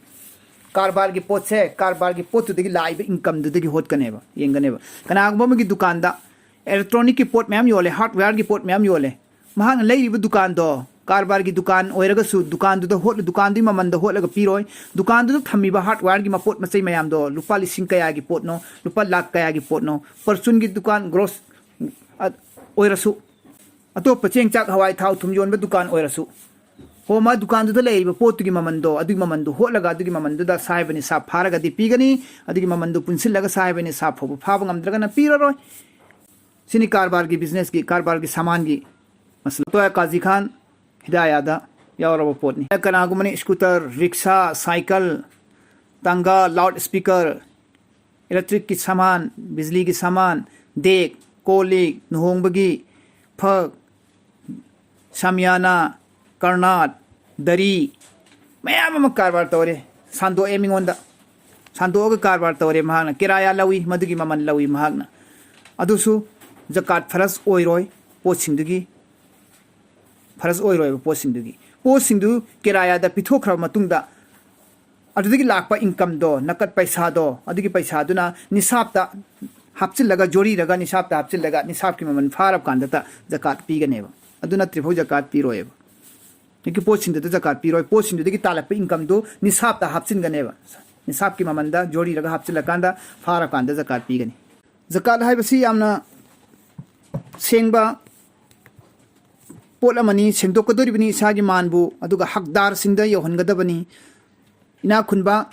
ꯀꯔꯕꯥꯔꯒꯤ ꯄꯣꯠꯁꯦ, ꯀꯔꯕꯥꯔꯒꯤ ꯄꯣꯠꯇꯨꯗꯒꯤ ꯂꯥꯛꯏꯕ ꯏꯟꯀꯝꯗꯨꯗꯒꯤ ꯍꯣꯠꯀꯅꯦꯕ, ꯌꯦꯡꯒꯅꯦꯕ꯫ ꯀꯅꯥꯒꯨꯝꯕ ꯑꯃꯒꯤ ꯗꯨꯀꯥꯟꯗ ꯏꯂꯦꯛꯇ꯭ꯔꯣꯅꯤꯛꯀꯤ ꯄꯣꯠ ꯃꯌꯥꯝ ꯌꯣꯜꯂꯦ, ꯍꯥꯔꯗꯋꯦꯌꯔꯒꯤ ꯄꯣꯠ ꯃꯌꯥꯝ ꯌꯣꯜꯂꯦ꯫ ꯃꯍꯥꯛꯅ ꯂꯩꯔꯤꯕ ꯗꯨꯀꯥꯟꯗꯣ, ꯀꯔꯕꯥꯔꯒꯤ ꯗꯨꯀꯥꯟ ꯑꯣꯏꯔꯒꯁꯨ, ꯗꯨꯀꯥꯟꯗꯨꯗ ꯍꯣꯠ-, ꯗꯨꯀꯥꯟꯗꯨꯒꯤ ꯃꯃꯟꯗ ꯍꯣꯠꯂꯒ ꯄꯤꯔꯣꯏ꯫ ꯗꯨꯀꯥꯟꯗꯨꯗ ꯊꯝꯃꯤꯕ ꯍꯥꯔꯗꯋꯦꯌꯔꯒꯤ ꯃꯄꯣꯠ ꯃꯆꯩ ꯃꯌꯥꯝꯗꯣ ꯂꯨꯄꯥ ꯂꯤꯁꯤꯡ ꯀꯌꯥꯒꯤ ꯄꯣꯠꯅꯣ, ꯂꯨꯄꯥ ꯂꯥꯈ ꯀꯌꯥꯒꯤ ꯄꯣꯠꯅꯣ, ꯄꯔꯆꯨꯟꯒꯤ ꯗꯨꯀꯥꯟ, ꯒ꯭ꯔꯣꯁ, ꯑ, ꯑꯣꯏꯔꯁꯨ, ꯑꯇꯣꯞꯄ ꯆꯦꯡ, ꯆꯥꯛ, ꯍꯋꯥꯏ, ꯊꯥꯎ, ꯊꯨꯝ ꯌꯣꯟꯕ ꯗꯨꯀꯥꯟ ꯑꯣꯏꯔꯁꯨ, ꯍꯣ, ꯃꯥ ꯗꯨꯀꯥꯟꯗꯨꯗ ꯂꯩꯔꯤꯕ ꯄꯣꯠꯇꯨꯒꯤ ꯃꯃꯟꯗꯣ, ꯑꯗꯨꯒꯤ ꯃꯃꯟꯗꯣ ꯍꯣꯠꯂꯒ ꯑꯗꯨꯒꯤ ꯃꯃꯟꯗꯨꯗ ꯁꯥꯍꯤꯕ ꯅꯤꯁꯥꯕ ꯐꯥꯔꯒꯗꯤ ꯄꯤꯒꯅꯤ꯫ ꯑꯗꯨꯒꯤ ꯃꯃꯟꯗꯣ ꯄꯨꯟꯁꯤꯜꯂꯒ ꯁꯥꯍꯤꯕ ꯅꯤꯁꯥꯕ ꯐꯥꯎꯕ ꯐꯥꯕ ꯉꯝꯗ꯭ꯔꯒꯅ ꯄꯤꯔꯔꯣꯏ꯫ ꯁꯤꯅꯤ ꯀꯔꯕꯥꯔꯒꯤ, ꯕꯤꯖꯤꯅꯦꯁꯀꯤ, ꯀꯔꯕꯥꯔꯒꯤ ꯁꯥꯃꯥꯟꯒꯤ ꯃꯁꯂꯥ꯫ ꯇꯣꯌꯥ ꯀꯥꯖꯤ ꯈꯥꯟ ꯍꯤꯗꯥꯌꯥꯗ ꯌꯥꯎꯔꯕ ꯄꯣꯠꯅꯤ꯫ ꯀꯅꯥꯒꯨꯝꯕꯅ ꯁ꯭ꯀꯨꯇꯔ, ꯔꯤꯛꯁꯥ, ꯁꯥꯏꯀꯜ, ꯇꯥꯡꯒꯥ, ꯂꯥꯎꯗ ꯁ꯭ꯄꯤꯀꯔ, ꯏꯂꯦꯛꯇ꯭ꯔꯤꯛꯀꯤ ꯁꯥꯃꯥꯟ, ꯕꯤꯖꯂꯤꯒꯤ ꯁꯥꯃꯥꯟ, ꯗꯦꯛ, ꯀꯣꯜ ꯂꯤꯛ, ꯂꯨꯍꯣꯡꯕꯒꯤ ꯐꯛ, ꯁꯥꯃꯤꯌꯥꯅꯥ, ꯀꯔꯅꯥꯠ, ꯗꯔꯤ, ꯃꯌꯥꯝ ꯑꯃ ꯀꯔꯕꯥꯔ ꯇꯧꯔꯦ, ꯁꯟꯗꯣꯛꯑꯦ ꯃꯤꯉꯣꯟꯗ꯫ ꯁꯥꯟꯗꯣꯛꯑꯒ ꯀꯔꯕꯥꯔ ꯇꯧꯔꯦ ꯃꯍꯥꯛꯅ, ꯀꯤꯔꯥꯌꯥ ꯂꯧꯏ, ꯃꯗꯨꯒꯤ ꯃꯃꯜ ꯂꯧꯏ ꯃꯍꯥꯛꯅ, ꯑꯗꯨꯁꯨ ꯖꯀꯥꯠ ꯐꯔꯖ ꯑꯣꯏꯔꯣꯏ ꯄꯣꯠꯁꯤꯡꯗꯨꯒꯤ, ꯐꯔꯖ ꯑꯣꯏꯔꯣꯏꯕ ꯄꯣꯠꯁꯤꯡꯗꯨꯒꯤ꯫ ꯄꯣꯠꯁꯤꯡꯗꯨ ꯀꯤꯔꯥꯌꯥꯗ ꯄꯤꯊꯣꯛꯈ꯭ꯔꯕ ꯃꯇꯨꯡꯗ ꯑꯗꯨꯗꯒꯤ ꯂꯥꯛꯄ ꯏꯟꯀꯝꯗꯣ, ꯅꯀꯠ ꯄꯩꯁꯥꯗꯣ, ꯑꯗꯨꯒꯤ ꯄꯩꯁꯥꯗꯨꯅ ꯅꯤꯁꯥꯞꯇ ꯍꯥꯞꯆꯤꯜꯂꯒ, ꯖꯣꯔꯤꯔꯒ ꯅꯤꯁꯥꯞꯇ ꯍꯥꯞꯆꯤꯜꯂꯒ, ꯅꯤꯁꯥꯞꯀꯤ ꯃꯃꯜ ꯐꯥꯔꯕ ꯀꯥꯟꯗꯇ ꯖꯀꯥꯠ ꯄꯤꯒꯅꯦꯕ꯫ ꯑꯗꯨ ꯅꯠꯇ꯭ꯔꯤꯐꯥꯎ ꯖꯀꯥꯠ ꯄꯤꯔꯣꯏꯕ꯫ ꯍꯧꯖꯤꯛꯀꯤ ꯄꯣꯠꯁꯤꯡꯗꯨꯗ ꯖꯀꯥꯠ ꯄꯤꯔꯣꯏ꯫ ꯄꯣꯠꯁꯤꯡꯗꯨꯗꯒꯤ ꯇꯥꯜꯂꯛꯄ ꯏꯟꯀꯝꯗꯨ ꯅꯤꯁꯥꯞꯇ ꯍꯥꯞꯆꯤꯟꯒꯅꯦꯕ꯫ ꯅꯤꯁꯥꯞꯀꯤ ꯃꯃꯜꯗ ꯖꯣꯔꯤꯔꯒ ꯍꯥꯞꯆꯤꯜꯂꯀꯥꯟꯗ, ꯐꯥꯔꯀꯥꯟꯗ ꯖꯀꯥꯠ ꯄꯤꯒꯅꯤ꯫ ꯖꯀꯥꯠ ꯍꯥꯏꯕꯁꯤ ꯌꯥꯝꯅ ꯁꯦꯡꯕ ꯄꯣꯠ ꯑꯃꯅꯤ, ꯁꯦꯡꯗꯣꯛꯀꯗꯧꯔꯤꯕꯅꯤ ꯏꯁꯥꯒꯤ ꯃꯥꯟꯕꯨ, ꯑꯗꯨꯒ ꯍꯛꯗꯥꯔꯁꯤꯡꯗ ꯌꯧꯍꯟꯒꯗꯕꯅꯤ꯫ ꯏꯅꯥꯛ ꯈꯨꯟꯕ,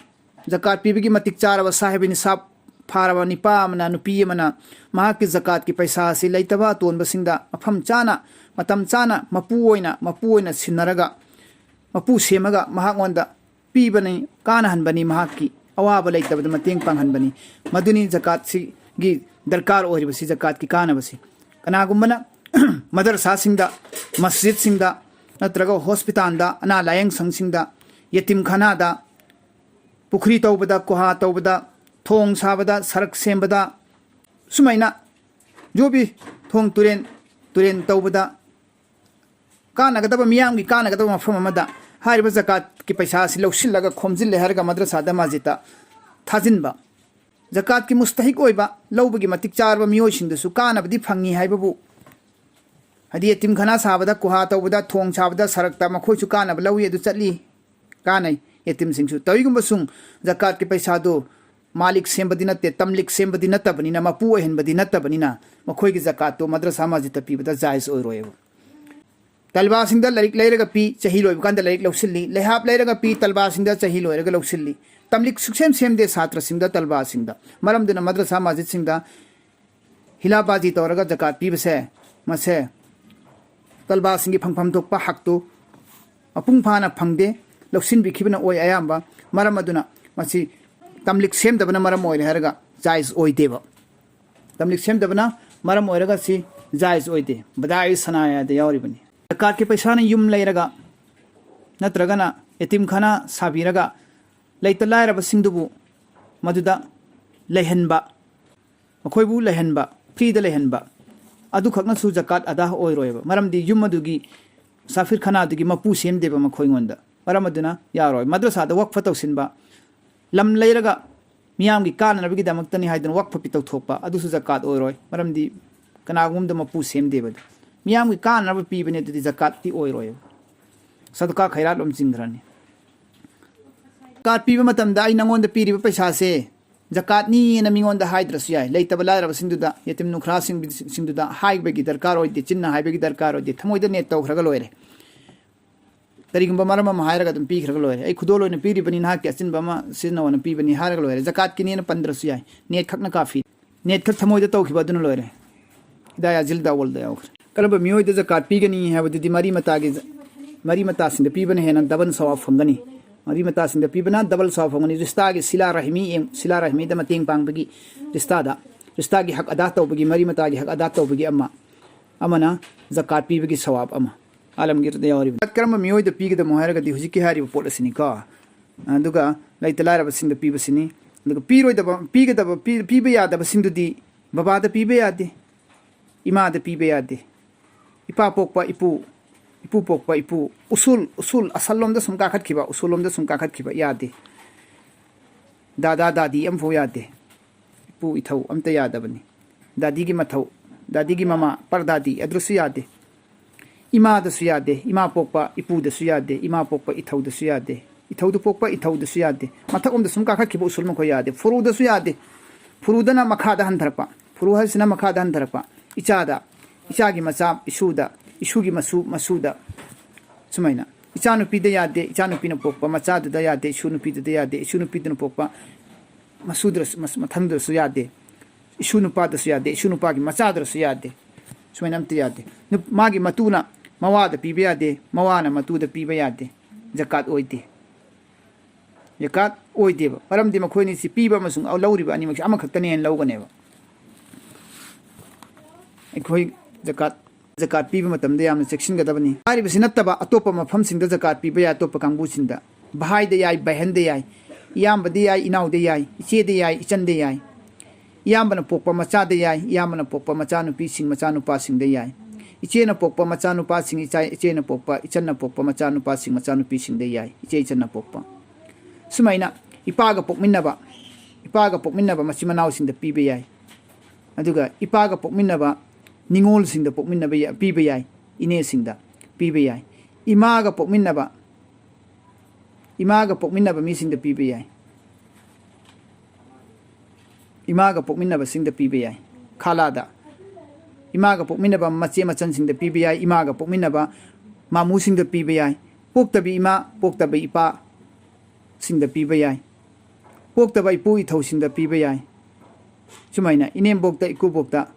ꯖꯀꯥꯠ ꯄꯤꯕꯒꯤ ꯃꯇꯤꯛ ꯆꯥꯔꯕ ꯁꯥꯍꯤꯕ ꯅꯤꯁꯥꯞ ꯐꯥꯔꯕ ꯅꯤꯄꯥ ꯑꯃꯅ, ꯅꯨꯄꯤ ꯑꯃꯅ ꯃꯍꯥꯛꯀꯤ ꯖꯀꯥꯠꯀꯤ ꯄꯩꯁꯥ ꯑꯁꯤ ꯂꯩꯇꯕ ꯑꯇꯣꯟꯕꯁꯤꯡꯗ ꯃꯐꯝ ꯆꯥꯅ, ꯃꯇꯝ ꯆꯥꯅ ꯃꯄꯨ ꯑꯣꯏꯅ, ꯃꯄꯨ ꯑꯣꯏꯅ ꯁꯤꯟꯅꯔꯒ, ꯃꯄꯨ ꯁꯦꯝꯃꯒ ꯃꯍꯥꯛꯉꯣꯟꯗ ꯄꯤꯕꯅꯤ, ꯀꯥꯟꯅꯍꯟꯕꯅꯤ, ꯃꯍꯥꯛꯀꯤ ꯑꯋꯥꯕ ꯂꯩꯇꯕꯗ ꯃꯇꯦꯡ ꯄꯥꯡꯍꯟꯕꯅꯤ꯫ ꯃꯗꯨꯅꯤ ꯖꯀꯥꯠꯁꯤꯒꯤ ꯗꯔꯀꯥꯔ ꯑꯣꯏꯔꯤꯕꯁꯤ, ꯖꯀꯥꯠꯀꯤ ꯀꯥꯟꯅꯕꯁꯤ꯫ ꯀꯅꯥꯒꯨꯝꯕꯅ ꯃꯗꯔꯁꯥꯁꯤꯡꯗ, ꯃꯁꯖꯤꯗꯁꯤꯡꯗ, ꯅꯠꯇ꯭ꯔꯒ ꯍꯣꯁꯄꯤꯇꯥꯜꯗ, ꯑꯅꯥ ꯂꯥꯌꯦꯡ ꯁꯪꯁꯤꯡꯗ, ꯌꯦꯇꯤꯝꯈꯥꯅꯥꯗ, ꯄꯨꯈ꯭ꯔꯤ ꯇꯧꯕꯗ, ꯀꯨꯍꯥ ꯇꯧꯕꯗ, ꯊꯣꯡ ꯁꯥꯕꯗ, ꯁꯔꯛ ꯁꯦꯝꯕꯗ, ꯁꯨꯃꯥꯏꯅ ꯖꯣꯕꯤ, ꯊꯣꯡ ꯇꯨꯔꯦꯟ, ꯇꯨꯔꯦꯟ ꯇꯧꯕꯗ, ꯀꯥꯟꯅꯒꯗꯕ, ꯃꯤꯌꯥꯝꯒꯤ ꯀꯥꯟꯅꯒꯗꯕ ꯃꯐꯝ ꯑꯃꯗ ꯍꯥꯏꯔꯤꯕ ꯖꯀꯥꯠꯀꯤ ꯄꯩꯁꯥ ꯑꯁꯤ ꯂꯧꯁꯤꯜꯂꯒ ꯈꯣꯝꯖꯤꯜꯂꯦ ꯍꯥꯏꯔꯒ ꯃꯗ꯭ꯔꯁꯥꯗ, ꯃꯁꯖꯤꯗꯇ ꯊꯥꯖꯤꯟꯕ꯫ ꯖꯀꯥꯠꯀꯤ ꯃꯨꯁꯇꯍꯤꯛ ꯑꯣꯏꯕ, ꯂꯧꯕꯒꯤ ꯃꯇꯤꯛ ꯆꯥꯔꯕ ꯃꯤꯑꯣꯏꯁꯤꯡꯗꯁꯨ ꯀꯥꯟꯅꯕꯗꯤ ꯐꯪꯉꯤ ꯍꯥꯏꯕꯕꯨ, ꯍꯥꯏꯗꯤ ꯌꯦꯇꯤꯝꯈꯥꯅꯥ ꯁꯥꯕꯗ, ꯀꯨꯍꯥ ꯇꯧꯕꯗ, ꯊꯣꯡ ꯁꯥꯕꯗ, ꯁꯔꯛꯇ ꯃꯈꯣꯏꯁꯨ ꯀꯥꯟꯅꯕ ꯂꯧꯏ, ꯑꯗꯨ ꯆꯠꯂꯤ, ꯀꯥꯟꯅꯩ꯫ ꯌꯦꯇꯤꯝꯁꯤꯡꯁꯨ ꯇꯧꯏꯒꯨꯝꯕꯁꯨꯡ ꯖꯀꯥꯠꯀꯤ ꯄꯩꯁꯥꯗꯨ ꯃꯥꯂꯤꯛ ꯁꯦꯝꯕꯗꯤ ꯅꯠꯇꯦ, ꯇꯝꯂꯤꯛ ꯁꯦꯝꯕꯗꯤ ꯅꯠꯇꯕꯅꯤꯅ, ꯃꯄꯨ ꯑꯣꯏꯍꯟꯕꯗꯤ ꯅꯠꯇꯕꯅꯤꯅ, ꯃꯈꯣꯏꯒꯤ ꯖꯀꯥꯠꯇꯨ ꯃꯗ꯭ꯔꯁꯥ ꯃꯁꯖꯤꯗꯇ ꯄꯤꯕꯗ ꯖꯥꯏꯖ ꯑꯣꯏꯔꯣꯏꯕ꯫ ꯇꯜꯕꯥꯁꯤꯡꯗ ꯂꯥꯏꯔꯤꯛ ꯂꯩꯔꯒ ꯄꯤ, ꯆꯍꯤ ꯂꯣꯏꯕ ꯀꯥꯟꯗ ꯂꯥꯏꯔꯤꯛ ꯂꯧꯁꯤꯜꯂꯤ꯫ ꯂꯩꯍꯥꯞ ꯂꯩꯔꯒ ꯄꯤ, ꯇꯜꯕꯥꯁꯤꯡꯗ ꯆꯍꯤ ꯂꯣꯏꯔꯒ ꯂꯧꯁꯤꯜꯂꯤ꯫ ꯇꯝꯂꯤꯛ ꯁꯨꯛꯁꯦꯝ ꯁꯦꯝꯗꯦ ꯁꯥꯇ꯭ꯔꯁꯤꯡꯗ, ꯇꯜꯕꯥꯁꯤꯡꯗ꯫ ꯃꯔꯝꯗꯨꯅ ꯃꯗ꯭ꯔꯁꯥ ꯃꯁꯖꯤꯗꯁꯤꯡꯗ ꯍꯤꯂꯥꯕꯥꯖꯤ ꯇꯧꯔꯒ ꯖꯀꯥꯠ ꯄꯤꯕꯁꯦ, ꯃꯁꯦ ꯇꯜꯕꯥꯁꯤꯡꯒꯤ ꯐꯪꯐꯝ ꯊꯣꯛꯄ ꯍꯛꯇꯨ ꯃꯄꯨꯡ ꯐꯥꯅ ꯐꯪꯗꯦ, ꯂꯧꯁꯤꯟꯕꯤꯈꯤꯕꯅ ꯑꯣꯏ ꯑꯌꯥꯝꯕ꯫ ꯃꯔꯝ ꯑꯗꯨꯅ ꯃꯁꯤ ꯇꯝꯂꯤꯛ ꯁꯦꯝꯗꯕꯅ ꯃꯔꯝ ꯑꯣꯏꯔꯦ ꯍꯥꯏꯔꯒ ꯖꯥꯏꯖ ꯑꯣꯏꯗꯦꯕ꯫ ꯇꯝꯂꯤꯛ ꯁꯦꯝꯗꯕꯅ ꯃꯔꯝ ꯑꯣꯏꯔꯒ ꯁꯤ ꯖꯥꯏꯖ ꯑꯣꯏꯗꯦ꯫ ꯕꯗꯥꯏ ꯁꯅꯥꯌꯥꯗ ꯌꯥꯎꯔꯤꯕꯅꯤ꯫ ꯖꯀꯥꯠꯀꯤ ꯄꯩꯁꯥꯅ ꯌꯨꯝ ꯂꯩꯔꯒ ꯅꯠꯇ꯭ꯔꯒꯅ ꯌꯦꯇꯤꯝꯈꯥꯅꯥ ꯁꯥꯕꯤꯔꯒ ꯂꯩꯇ ꯂꯥꯏꯔꯕꯁꯤꯡꯗꯨꯕꯨ ꯃꯗꯨꯗ ꯂꯩꯍꯟꯕ, ꯃꯈꯣꯏꯕꯨ ꯂꯩꯍꯟꯕ, ꯐ꯭ꯔꯤꯗ ꯂꯩꯍꯟꯕ, ꯑꯗꯨꯈꯛꯅꯁꯨ ꯖꯀꯥꯠ ꯑꯗꯥ ꯑꯣꯏꯔꯣꯏꯕ꯫ ꯃꯔꯝꯗꯤ ꯌꯨꯝ ꯑꯗꯨꯒꯤ ꯁꯥꯐꯤꯔ ꯈꯅꯥꯗꯨꯒꯤ ꯃꯄꯨ ꯁꯦꯝꯗꯦꯕ ꯃꯈꯣꯏꯉꯣꯟꯗ꯫ ꯃꯔꯝ ꯑꯗꯨꯅ ꯌꯥꯔꯣꯏ꯫ ꯃꯗ꯭ꯔꯁꯥꯗ ꯋꯛꯐ ꯇꯧꯁꯤꯟꯕ, ꯂꯝ ꯂꯩꯔꯒ ꯃꯤꯌꯥꯝꯒꯤ ꯀꯥꯟꯅꯅꯕꯒꯤꯗꯃꯛꯇꯅꯤ ꯍꯥꯏꯗꯨꯅ ꯋꯛꯐ ꯄꯤ ꯇꯧꯊꯣꯛꯄ, ꯑꯗꯨꯁꯨ ꯖꯀꯥꯠ ꯑꯣꯏꯔꯣꯏ꯫ ꯃꯔꯝꯗꯤ ꯀꯅꯥꯒꯨꯝꯕꯗ ꯃꯄꯨ ꯁꯦꯝꯗꯦꯕ ꯑꯗꯨ꯫ ꯃꯤꯌꯥꯝꯒꯤ ꯀꯥꯟꯅꯅꯕ ꯄꯤꯕꯅꯦ, ꯑꯗꯨꯗꯤ ꯖꯀꯥꯠꯇꯤ ꯑꯣꯏꯔꯣꯏꯕ꯫ ꯁꯗꯀꯥ ꯈꯩꯔꯥꯠ ꯂꯣꯝ ꯆꯤꯡꯈ꯭ꯔꯅꯤ꯫ ꯖꯀꯥꯠ ꯄꯤꯕ ꯃꯇꯝꯗ ꯑꯩ ꯅꯪꯉꯣꯟꯗ ꯄꯤꯔꯤꯕ ꯄꯩꯁꯥꯁꯦ ꯖꯀꯥꯠꯅꯤꯅ ꯃꯤꯉꯣꯟꯗ ꯍꯥꯏꯗ꯭ꯔꯁꯨ ꯌꯥꯏ꯫ ꯂꯩꯇꯕ ꯂꯥꯏꯔꯕꯁꯤꯡꯗꯨꯗ, ꯌꯦꯇꯤꯝ ꯅꯨꯈ꯭ꯔꯥꯁꯤꯡ, ꯁꯤꯡꯗꯨꯗ ꯍꯥꯏꯕꯒꯤ ꯗꯔꯀꯥꯔ ꯑꯣꯏꯗꯦ, ꯆꯤꯟꯅ ꯍꯥꯏꯕꯒꯤ ꯗꯔꯀꯥꯔ ꯑꯣꯏꯗꯦ, ꯊꯃꯣꯏꯗ ꯅꯦꯠ ꯇꯧꯈ꯭ꯔꯒ ꯂꯣꯏꯔꯦ꯫ ꯀꯔꯤꯒꯨꯝꯕ ꯃꯔꯝ ꯑꯃ ꯍꯥꯏꯔꯒ ꯑꯗꯨꯝ ꯄꯤꯈ꯭ꯔꯒ ꯂꯣꯏꯔꯦ꯫ "ꯑꯩ ꯈꯨꯗꯣꯜ ꯑꯣꯏꯅ ꯄꯤꯔꯤꯕꯅꯤ, ꯅꯍꯥꯛꯀꯤ ꯑꯆꯤꯟꯕ ꯑꯃ ꯁꯤꯖꯤꯟꯅꯧꯅ ꯄꯤꯕꯅꯤ" ꯍꯥꯏꯔꯒ ꯂꯣꯏꯔꯦ꯫ ꯖꯀꯥꯠꯀꯤꯅꯦꯅ ꯄꯟꯗ꯭ꯔꯁꯨ ꯌꯥꯏ, ꯅꯦꯠ ꯈꯛꯅ ꯀꯥꯐꯤ꯫ ꯅꯦꯠ ꯈꯛ ꯊꯃꯣꯏꯗ ꯇꯧꯈꯤꯕ ꯑꯗꯨꯅ ꯂꯣꯏꯔꯦ꯫ ꯍꯤꯗꯥꯌꯥ ꯖꯤꯜꯗ ꯑꯋꯜꯗ ꯌꯥꯎꯈ꯭ꯔꯦ꯫ ꯀꯔꯝꯕ ꯃꯤꯑꯣꯏꯗ ꯖꯀꯥꯠ ꯄꯤꯒꯅꯤ ꯍꯥꯏꯕꯗꯨꯗꯤ ꯃꯔꯤ ꯃꯇꯥꯒꯤ, ꯃꯔꯤ ꯃꯇꯥꯁꯤꯡꯗ ꯄꯤꯕꯅ ꯍꯦꯟꯅ ꯗꯕꯜ ꯁꯋꯥꯕ ꯐꯪꯒꯅꯤ꯫ ꯃꯔꯤ ꯃꯇꯥꯁꯤꯡꯗ ꯄꯤꯕꯅ ꯗꯕꯜ ꯁꯋꯥꯕ ꯐꯪꯒꯅꯤ꯫ ꯔꯤꯁꯇꯥꯒꯤ ꯁꯤꯂꯥ ꯔꯍꯤꯃꯤ ꯌꯦꯡ-, ꯁꯤꯂꯥ ꯔꯍꯤꯃꯤꯗ ꯃꯇꯦꯡ ꯄꯥꯡꯕꯒꯤ ꯔꯤꯁꯇꯥꯗ, ꯔꯤꯁꯇꯥꯒꯤ ꯍꯛ ꯑꯗꯥ ꯇꯧꯕꯒꯤ, ꯃꯔꯤ ꯃꯇꯥꯒꯤ ꯍꯛ ꯑꯗꯥ ꯇꯧꯕꯒꯤ ꯑꯃ, ꯑꯃꯅ ꯖꯀꯥꯠ ꯄꯤꯕꯒꯤ ꯁꯋꯥꯕ ꯑꯃ꯫ ꯑꯥꯂꯝꯒꯤꯔꯗ ꯌꯥꯎꯔꯤꯕꯅꯤ꯫ ꯀꯔꯝꯕ ꯃꯤꯑꯣꯏꯗ ꯄꯤꯒꯗꯃꯣ ꯍꯥꯏꯔꯒꯗꯤ ꯍꯧꯖꯤꯛꯀꯤ ꯍꯥꯏꯔꯤꯕ ꯄꯣꯠ ꯑꯁꯤꯅꯤꯀꯣ꯫ ꯑꯗꯨꯒ ꯂꯩꯇ ꯂꯥꯏꯔꯕꯁꯤꯡꯗ ꯄꯤꯕꯁꯤꯅꯤ꯫ ꯑꯗꯨꯒ ꯄꯤꯔꯣꯏꯗꯕ, ꯄꯤꯒꯗꯕ, ꯄꯤ-, ꯄꯤꯕ ꯌꯥꯗꯕꯁꯤꯡꯗꯨꯗꯤ ꯕꯕꯥꯗ ꯄꯤꯕ ꯌꯥꯗꯦ, ꯏꯃꯥꯗ ꯄꯤꯕ ꯌꯥꯗꯦ, ꯏꯄꯥ ꯄꯣꯛꯄ ꯏꯄꯨ, ꯏꯄꯨ ꯄꯣꯛꯄ ꯏꯄꯨ, ꯎꯁꯨꯜ, ꯎꯁꯨꯜ, ꯑꯁꯜꯂꯣꯝꯗ ꯁꯨꯝ ꯀꯥꯈꯠꯈꯤꯕ, ꯎꯁꯨꯜꯂꯣꯝꯗ ꯁꯨꯝ ꯀꯥꯈꯠꯈꯤꯕ ꯌꯥꯗꯦ꯫ ꯗꯥꯗꯥ ꯗꯥꯗꯤ ꯑꯃꯐꯥꯎ ꯌꯥꯗꯦ꯫ ꯏꯄꯨ ꯏꯊꯧ ꯑꯝꯇ ꯌꯥꯗꯕꯅꯤ꯫ ꯗꯥꯗꯤꯒꯤ ꯃꯊꯧ, ꯗꯥꯗꯤꯒꯤ ꯃꯃꯥ, ꯄꯔꯗꯥꯗꯤ, ꯑꯗꯨꯁꯨ ꯌꯥꯗꯦ꯫ ꯏꯃꯥꯗꯁꯨ ꯌꯥꯗꯦ, ꯏꯃꯥ ꯄꯣꯛꯄ ꯏꯄꯨꯗꯁꯨ ꯌꯥꯗꯦ, ꯏꯃꯥ ꯄꯣꯛꯄ ꯏꯊꯧꯗꯁꯨ ꯌꯥꯗꯦ, ꯏꯊꯧꯗꯨ ꯄꯣꯛꯄ ꯏꯊꯧꯗꯁꯨ ꯌꯥꯗꯦ꯫ ꯃꯊꯛꯂꯣꯝꯗ ꯁꯨꯝ ꯀꯥꯈꯠꯈꯤꯕ ꯎꯁꯨꯜ ꯃꯈꯣꯏ ꯌꯥꯗꯦ꯫ ꯐꯨꯔꯨꯗꯁꯨ ꯌꯥꯗꯦ꯫ ꯐꯨꯔꯨꯗꯅ ꯃꯈꯥꯗ ꯍꯟꯊꯔꯛꯄ, ꯐꯨꯔꯨ ꯍꯥꯏꯁꯤꯅ ꯃꯈꯥꯗ ꯍꯟꯊꯔꯛꯄ꯫ ꯏꯆꯥꯗ, ꯏꯆꯥꯒꯤ ꯃꯆꯥ ꯏꯁꯨꯗ, ꯏꯁꯨꯒꯤ ꯃꯁꯨ ꯃꯁꯨꯗ, ꯁꯨꯃꯥꯏꯅ꯫ ꯏꯆꯥꯅꯨꯄꯤꯗ ꯌꯥꯗꯦ, ꯏꯆꯥꯅꯨꯄꯤꯅ ꯄꯣꯛꯄ ꯃꯆꯥꯗꯨꯗ ꯌꯥꯗꯦ, ꯏꯁꯨ ꯅꯨꯄꯤꯗꯨꯗ ꯌꯥꯗꯦ, ꯏꯁꯨ ꯅꯨꯄꯤꯗꯨꯅ ꯄꯣꯛꯄ ꯃꯁꯨꯗꯨꯗꯁꯨ, ꯃꯁ-, ꯃꯊꯪꯗꯨꯗꯁꯨ ꯌꯥꯗꯦ, ꯏꯁꯨ ꯅꯨꯄꯥꯗꯁꯨ ꯌꯥꯗꯦ, ꯏꯁꯨ ꯅꯨꯄꯥꯒꯤ ꯃꯆꯥꯗꯨꯗꯁꯨ ꯌꯥꯗꯦ꯫ ꯁꯨꯃꯥꯏꯅ ꯑꯝꯇ ꯌꯥꯗꯦ꯫ ꯅꯨꯞ-, ꯃꯥꯒꯤ ꯃꯇꯨꯅ ꯃꯋꯥꯗ ꯄꯤꯕ ꯌꯥꯗꯦ, ꯃꯋꯥꯅ ꯃꯇꯨꯗ ꯄꯤꯕ ꯌꯥꯗꯦ꯫ ꯖꯀꯥꯠ ꯑꯣꯏꯗꯦ꯫ ꯖꯀꯥꯠ ꯑꯣꯏꯗꯦꯕ꯫ ꯃꯔꯝꯗꯤ ꯃꯈꯣꯏ ꯑꯅꯤꯁꯤ ꯄꯤꯕ ꯑꯃꯁꯨꯡ ꯂꯧꯔꯤꯕ ꯑꯅꯤꯃꯛꯁꯦ ꯑꯃꯈꯛꯇꯅꯦꯅ ꯂꯧꯒꯅꯦꯕ꯫ ꯑꯩꯈꯣꯏ ꯖꯀꯥꯠ, ꯖꯀꯥꯠ ꯄꯤꯕ ꯃꯇꯝꯗ ꯌꯥꯝꯅ ꯆꯦꯛꯁꯤꯟꯒꯗꯕꯅꯤ꯫ ꯍꯥꯏꯔꯤꯕꯁꯤ ꯅꯠꯇꯕ ꯑꯇꯣꯞꯄ ꯃꯐꯝꯁꯤꯡꯗ ꯖꯀꯥꯠ ꯄꯤꯕ ꯌꯥꯏ, ꯑꯇꯣꯞꯄ ꯀꯥꯡꯕꯨꯁꯤꯡꯗ꯫ ꯚꯥꯏꯗ ꯌꯥꯏ, ꯕꯍꯟꯗ ꯌꯥꯏ, ꯏꯌꯥꯝꯕꯗ ꯌꯥꯏ, ꯏꯅꯥꯎꯗ ꯌꯥꯏ, ꯏꯆꯦꯗ ꯌꯥꯏ, ꯏꯆꯟꯗ ꯌꯥꯏ꯫ ꯏꯌꯥꯝꯕꯅ ꯄꯣꯛꯄ ꯃꯆꯥꯗ ꯌꯥꯏ, ꯏꯌꯥꯝꯕꯅ ꯄꯣꯛꯄ ꯃꯆꯥꯅꯨꯄꯤꯁꯤꯡ, ꯃꯆꯥꯅꯨꯄꯥꯁꯤꯡꯗ ꯌꯥꯏ꯫ ꯏꯆꯦꯅ ꯄꯣꯛꯄ ꯃꯆꯥꯅꯨꯄꯥꯁꯤꯡ, ꯏꯆꯥ, ꯏꯆꯦꯅ ꯄꯣꯛꯄ, ꯏꯆꯟꯅ ꯄꯣꯛꯄ ꯃꯆꯥꯅꯨꯄꯥꯁꯤꯡ, ꯃꯆꯥꯅꯨꯄꯤꯁꯤꯡꯗ ꯌꯥꯏ, ꯏꯆꯦ ꯏꯆꯟꯅ ꯄꯣꯛꯄ꯫ ꯁꯨꯃꯥꯏꯅ ꯏꯄꯥꯒ ꯄꯣꯛꯃꯤꯟꯅꯕ, ꯏꯄꯥꯒ ꯄꯣꯛꯃꯤꯟꯅꯕ ꯃꯆꯤꯟ ꯃꯅꯥꯎꯁꯤꯡꯗ ꯄꯤꯕ ꯌꯥꯏ꯫ ꯑꯗꯨꯒ ꯏꯄꯥꯒ ꯄꯣꯛꯃꯤꯟꯅꯕ ꯅꯤꯉꯣꯜꯁꯤꯡꯗ ꯄꯣꯛꯃꯤꯟꯅꯕ ꯌꯥ-, ꯄꯤꯕ ꯌꯥꯏ, ꯏꯅꯦꯁꯤꯡꯗ ꯄꯤꯕ ꯌꯥꯏ꯫ ꯏꯃꯥꯒ ꯄꯣꯛꯃꯤꯟꯅꯕ, ꯏꯃꯥꯒ ꯄꯣꯛꯃꯤꯟꯅꯕ ꯃꯤꯁꯤꯡꯗ ꯄꯤꯕ ꯌꯥꯏ꯫ ꯏꯃꯥꯒ ꯄꯣꯛꯃꯤꯟꯅꯕꯁꯤꯡꯗ ꯄꯤꯕ ꯌꯥꯏ꯫ ꯈꯥꯂꯥꯗ, ꯏꯃꯥꯒ ꯄꯣꯛꯃꯤꯟꯅꯕ ꯃꯆꯦ ꯃꯆꯟꯁꯤꯡꯗ ꯄꯤꯕ ꯌꯥꯏ, ꯏꯃꯥꯒ ꯄꯣꯛꯃꯤꯟꯅꯕ ꯃꯥꯃꯨꯁꯤꯡꯗ ꯄꯤꯕ ꯌꯥꯏ꯫ ꯄꯣꯛꯇꯕꯤ ꯏꯃꯥ, ꯄꯣꯛꯇꯕ ꯏꯄꯥꯁꯤꯡꯗ ꯄꯤꯕ ꯌꯥꯏ꯫ ꯄꯣꯛꯇꯕ ꯏꯄꯨ ꯏꯙꯧꯁꯤꯡꯗ ꯄꯤꯕ ꯌꯥꯏ꯫ ꯁꯨꯃꯥꯏꯅ ꯏꯅꯦꯝꯕꯣꯛꯇ, ꯏꯀꯨꯕꯣꯛꯇ,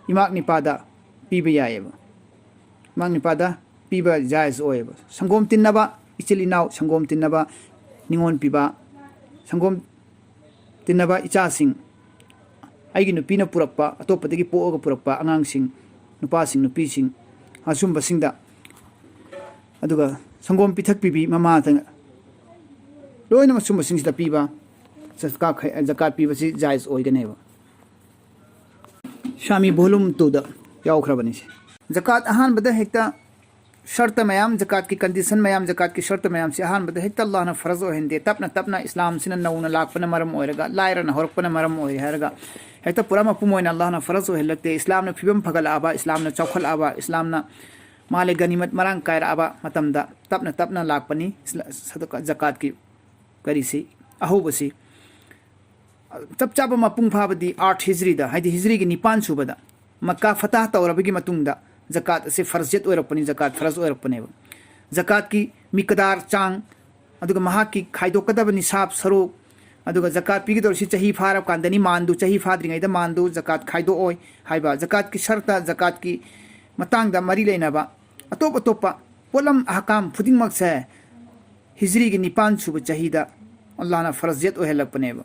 ꯏꯃꯥꯛ ꯅꯤꯄꯥꯗ ꯄꯤꯕ ꯌꯥꯏꯑꯕ꯫ ꯏꯃꯥꯛ ꯅꯤꯄꯥꯗ ꯄꯤꯕ ꯖꯥꯏꯖ ꯑꯣꯏꯌꯦꯕ꯫ ꯁꯪꯒꯣꯝ ꯇꯤꯟꯅꯕ, ꯏꯆꯤꯜ ꯏꯅꯥꯎ ꯁꯪꯒꯣꯝ ꯇꯤꯟꯅꯕ, ꯅꯤꯉꯣꯜ ꯄꯤꯕ, ꯁꯪꯒꯣꯝ ꯇꯤꯟꯅꯕ ꯏꯆꯥꯁꯤꯡ, ꯑꯩꯒꯤ ꯅꯨꯄꯤꯅ ꯄꯨꯔꯛꯄ, ꯑꯇꯣꯞꯄꯗꯒꯤ ꯄꯣꯛꯑꯒ ꯄꯨꯔꯛꯄ ꯑꯉꯥꯡꯁꯤꯡ, ꯅꯨꯄꯥꯁꯤꯡ, ꯅꯨꯄꯤꯁꯤꯡ, ꯑꯁꯨꯝꯕꯁꯤꯡꯗ, ꯑꯗꯨꯒ ꯁꯪꯒꯣꯝ ꯄꯤꯊꯛꯄꯤꯕꯤ ꯃꯃꯥꯗ, ꯂꯣꯏꯅꯃꯛ ꯁꯨꯝꯕꯁꯤꯡꯁꯤꯗ ꯄꯤꯕ, ꯖꯀꯥꯠ ꯈ-, ꯖꯀꯥꯠ ꯄꯤꯕꯁꯤ ꯖꯥꯏꯖ ꯑꯣꯏꯒꯅꯦꯕ꯫ ꯁꯥꯃꯤ volume two ꯗ ꯌꯥꯎꯈ꯭ꯔꯕꯅꯤ ꯁꯤ꯫ ꯖꯀꯥꯠ ꯑꯍꯥꯟꯕꯗ ꯍꯦꯛꯇ ꯁꯔꯇ ꯃꯌꯥꯝ, ꯖꯀꯥꯠꯀꯤ condition ꯃꯌꯥꯝ, ꯖꯀꯥꯠꯀꯤ ꯁꯔꯇ ꯃꯌꯥꯝꯁꯤ ꯑꯍꯥꯟꯕꯗ ꯍꯦꯛꯇ ꯑꯜꯂꯥꯍꯅ ꯐꯔꯖ ꯑꯣꯏꯍꯟꯗꯦ꯫ ꯇꯞꯅ ꯇꯞꯅ ꯏꯁꯂꯥꯝꯁꯤꯅ ꯅꯧꯅ ꯂꯥꯛꯄꯅ ꯃꯔꯝ ꯑꯣꯏꯔꯒ, ꯂꯥꯏꯔꯅ ꯍꯧꯔꯛꯄꯅ ꯃꯔꯝ ꯑꯣꯏꯔꯦ ꯍꯥꯏꯔꯒ ꯍꯦꯛꯇ ꯄꯨꯔꯥ ꯃꯄꯨꯡ ꯑꯣꯏꯅ ꯑꯜꯂꯥꯍꯅ ꯐꯔꯖ ꯑꯣꯏꯍꯜꯂꯛꯇꯦ꯫ ꯏꯁꯂꯥꯝꯅ ꯐꯤꯕꯝ ꯐꯒꯠꯂꯛꯑꯕ, ꯏꯁꯂꯥꯝꯅ ꯆꯥꯎꯈꯠꯂꯛꯑꯕ, ꯏꯁꯂꯥꯝꯅ ꯃꯥꯂꯦ ꯒꯅꯤꯃꯠ ꯃꯔꯥꯡ ꯀꯥꯏꯔꯛꯑꯕ ꯃꯇꯝꯗ ꯇꯞꯅ ꯇꯞꯅ ꯂꯥꯛꯄꯅꯤ ꯏꯁꯂꯥ-, ꯁꯗꯀꯥ-, ꯖꯀꯥꯠꯀꯤ ꯀꯔꯤꯁꯤ, ꯑꯍꯧꯕꯁꯤ꯫ ꯆꯞ ꯆꯥꯕ ꯃꯄꯨꯡ ꯐꯥꯕꯗꯤ ꯑꯥꯔꯠ ꯍꯤꯖ꯭ꯔꯤꯗ, ꯍꯥꯏꯗꯤ ꯍꯤꯖ꯭ꯔꯤꯒꯤ ꯅꯤꯄꯥꯟ ꯁꯨꯕꯗ, ꯃꯛꯀꯥ ꯐꯇꯥꯍ ꯇꯧꯔꯕꯒꯤ ꯃꯇꯨꯡꯗ ꯖꯀꯥꯠ ꯑꯁꯤ ꯐꯔꯖꯤꯌꯠ ꯑꯣꯏꯔꯛꯄꯅꯤ, ꯖꯀꯥꯠ ꯐꯔꯖ ꯑꯣꯏꯔꯛꯄꯅꯦꯕ꯫ ꯖꯀꯥꯠꯀꯤ ꯃꯤꯀꯗꯥꯔ, ꯆꯥꯡ, ꯑꯗꯨꯒ ꯃꯍꯥꯛꯀꯤ ꯈꯥꯏꯗꯣꯛꯀꯗꯕ ꯅꯤꯁꯥꯕ, ꯁꯔꯨꯛ, ꯑꯗꯨꯒ ꯖꯀꯥꯠ ꯄꯤꯒꯗꯧꯔꯤꯁꯤ ꯆꯍꯤ ꯐꯥꯔꯕ ꯀꯥꯟꯗꯅꯤ, ꯃꯥꯟꯗꯨ, ꯆꯍꯤ ꯐꯥꯗ꯭ꯔꯤꯉꯩꯗ ꯃꯥꯟꯗꯨ ꯖꯀꯥꯠ ꯈꯥꯏꯗꯣꯛꯑꯣꯏ ꯍꯥꯏꯕ, ꯖꯀꯥꯠꯀꯤ ꯁꯔꯇ, ꯖꯀꯥꯠꯀꯤ ꯃꯇꯥꯡꯗ ꯃꯔꯤ ꯂꯩꯅꯕ ꯑꯇꯣꯞ ꯑꯇꯣꯞꯄ ꯄꯣꯠꯂꯝ ꯑꯍꯀꯥꯝ ꯈꯨꯗꯤꯡꯃꯛꯁꯦ ꯍꯤꯖ꯭ꯔꯤꯒꯤ ꯅꯤꯄꯥꯟ ꯁꯨꯕ ꯆꯍꯤꯗ ꯑꯜꯂꯥꯍꯅ ꯐꯔꯖꯤꯌꯠ ꯑꯣꯏꯍꯜꯂꯛꯄꯅꯦꯕ꯫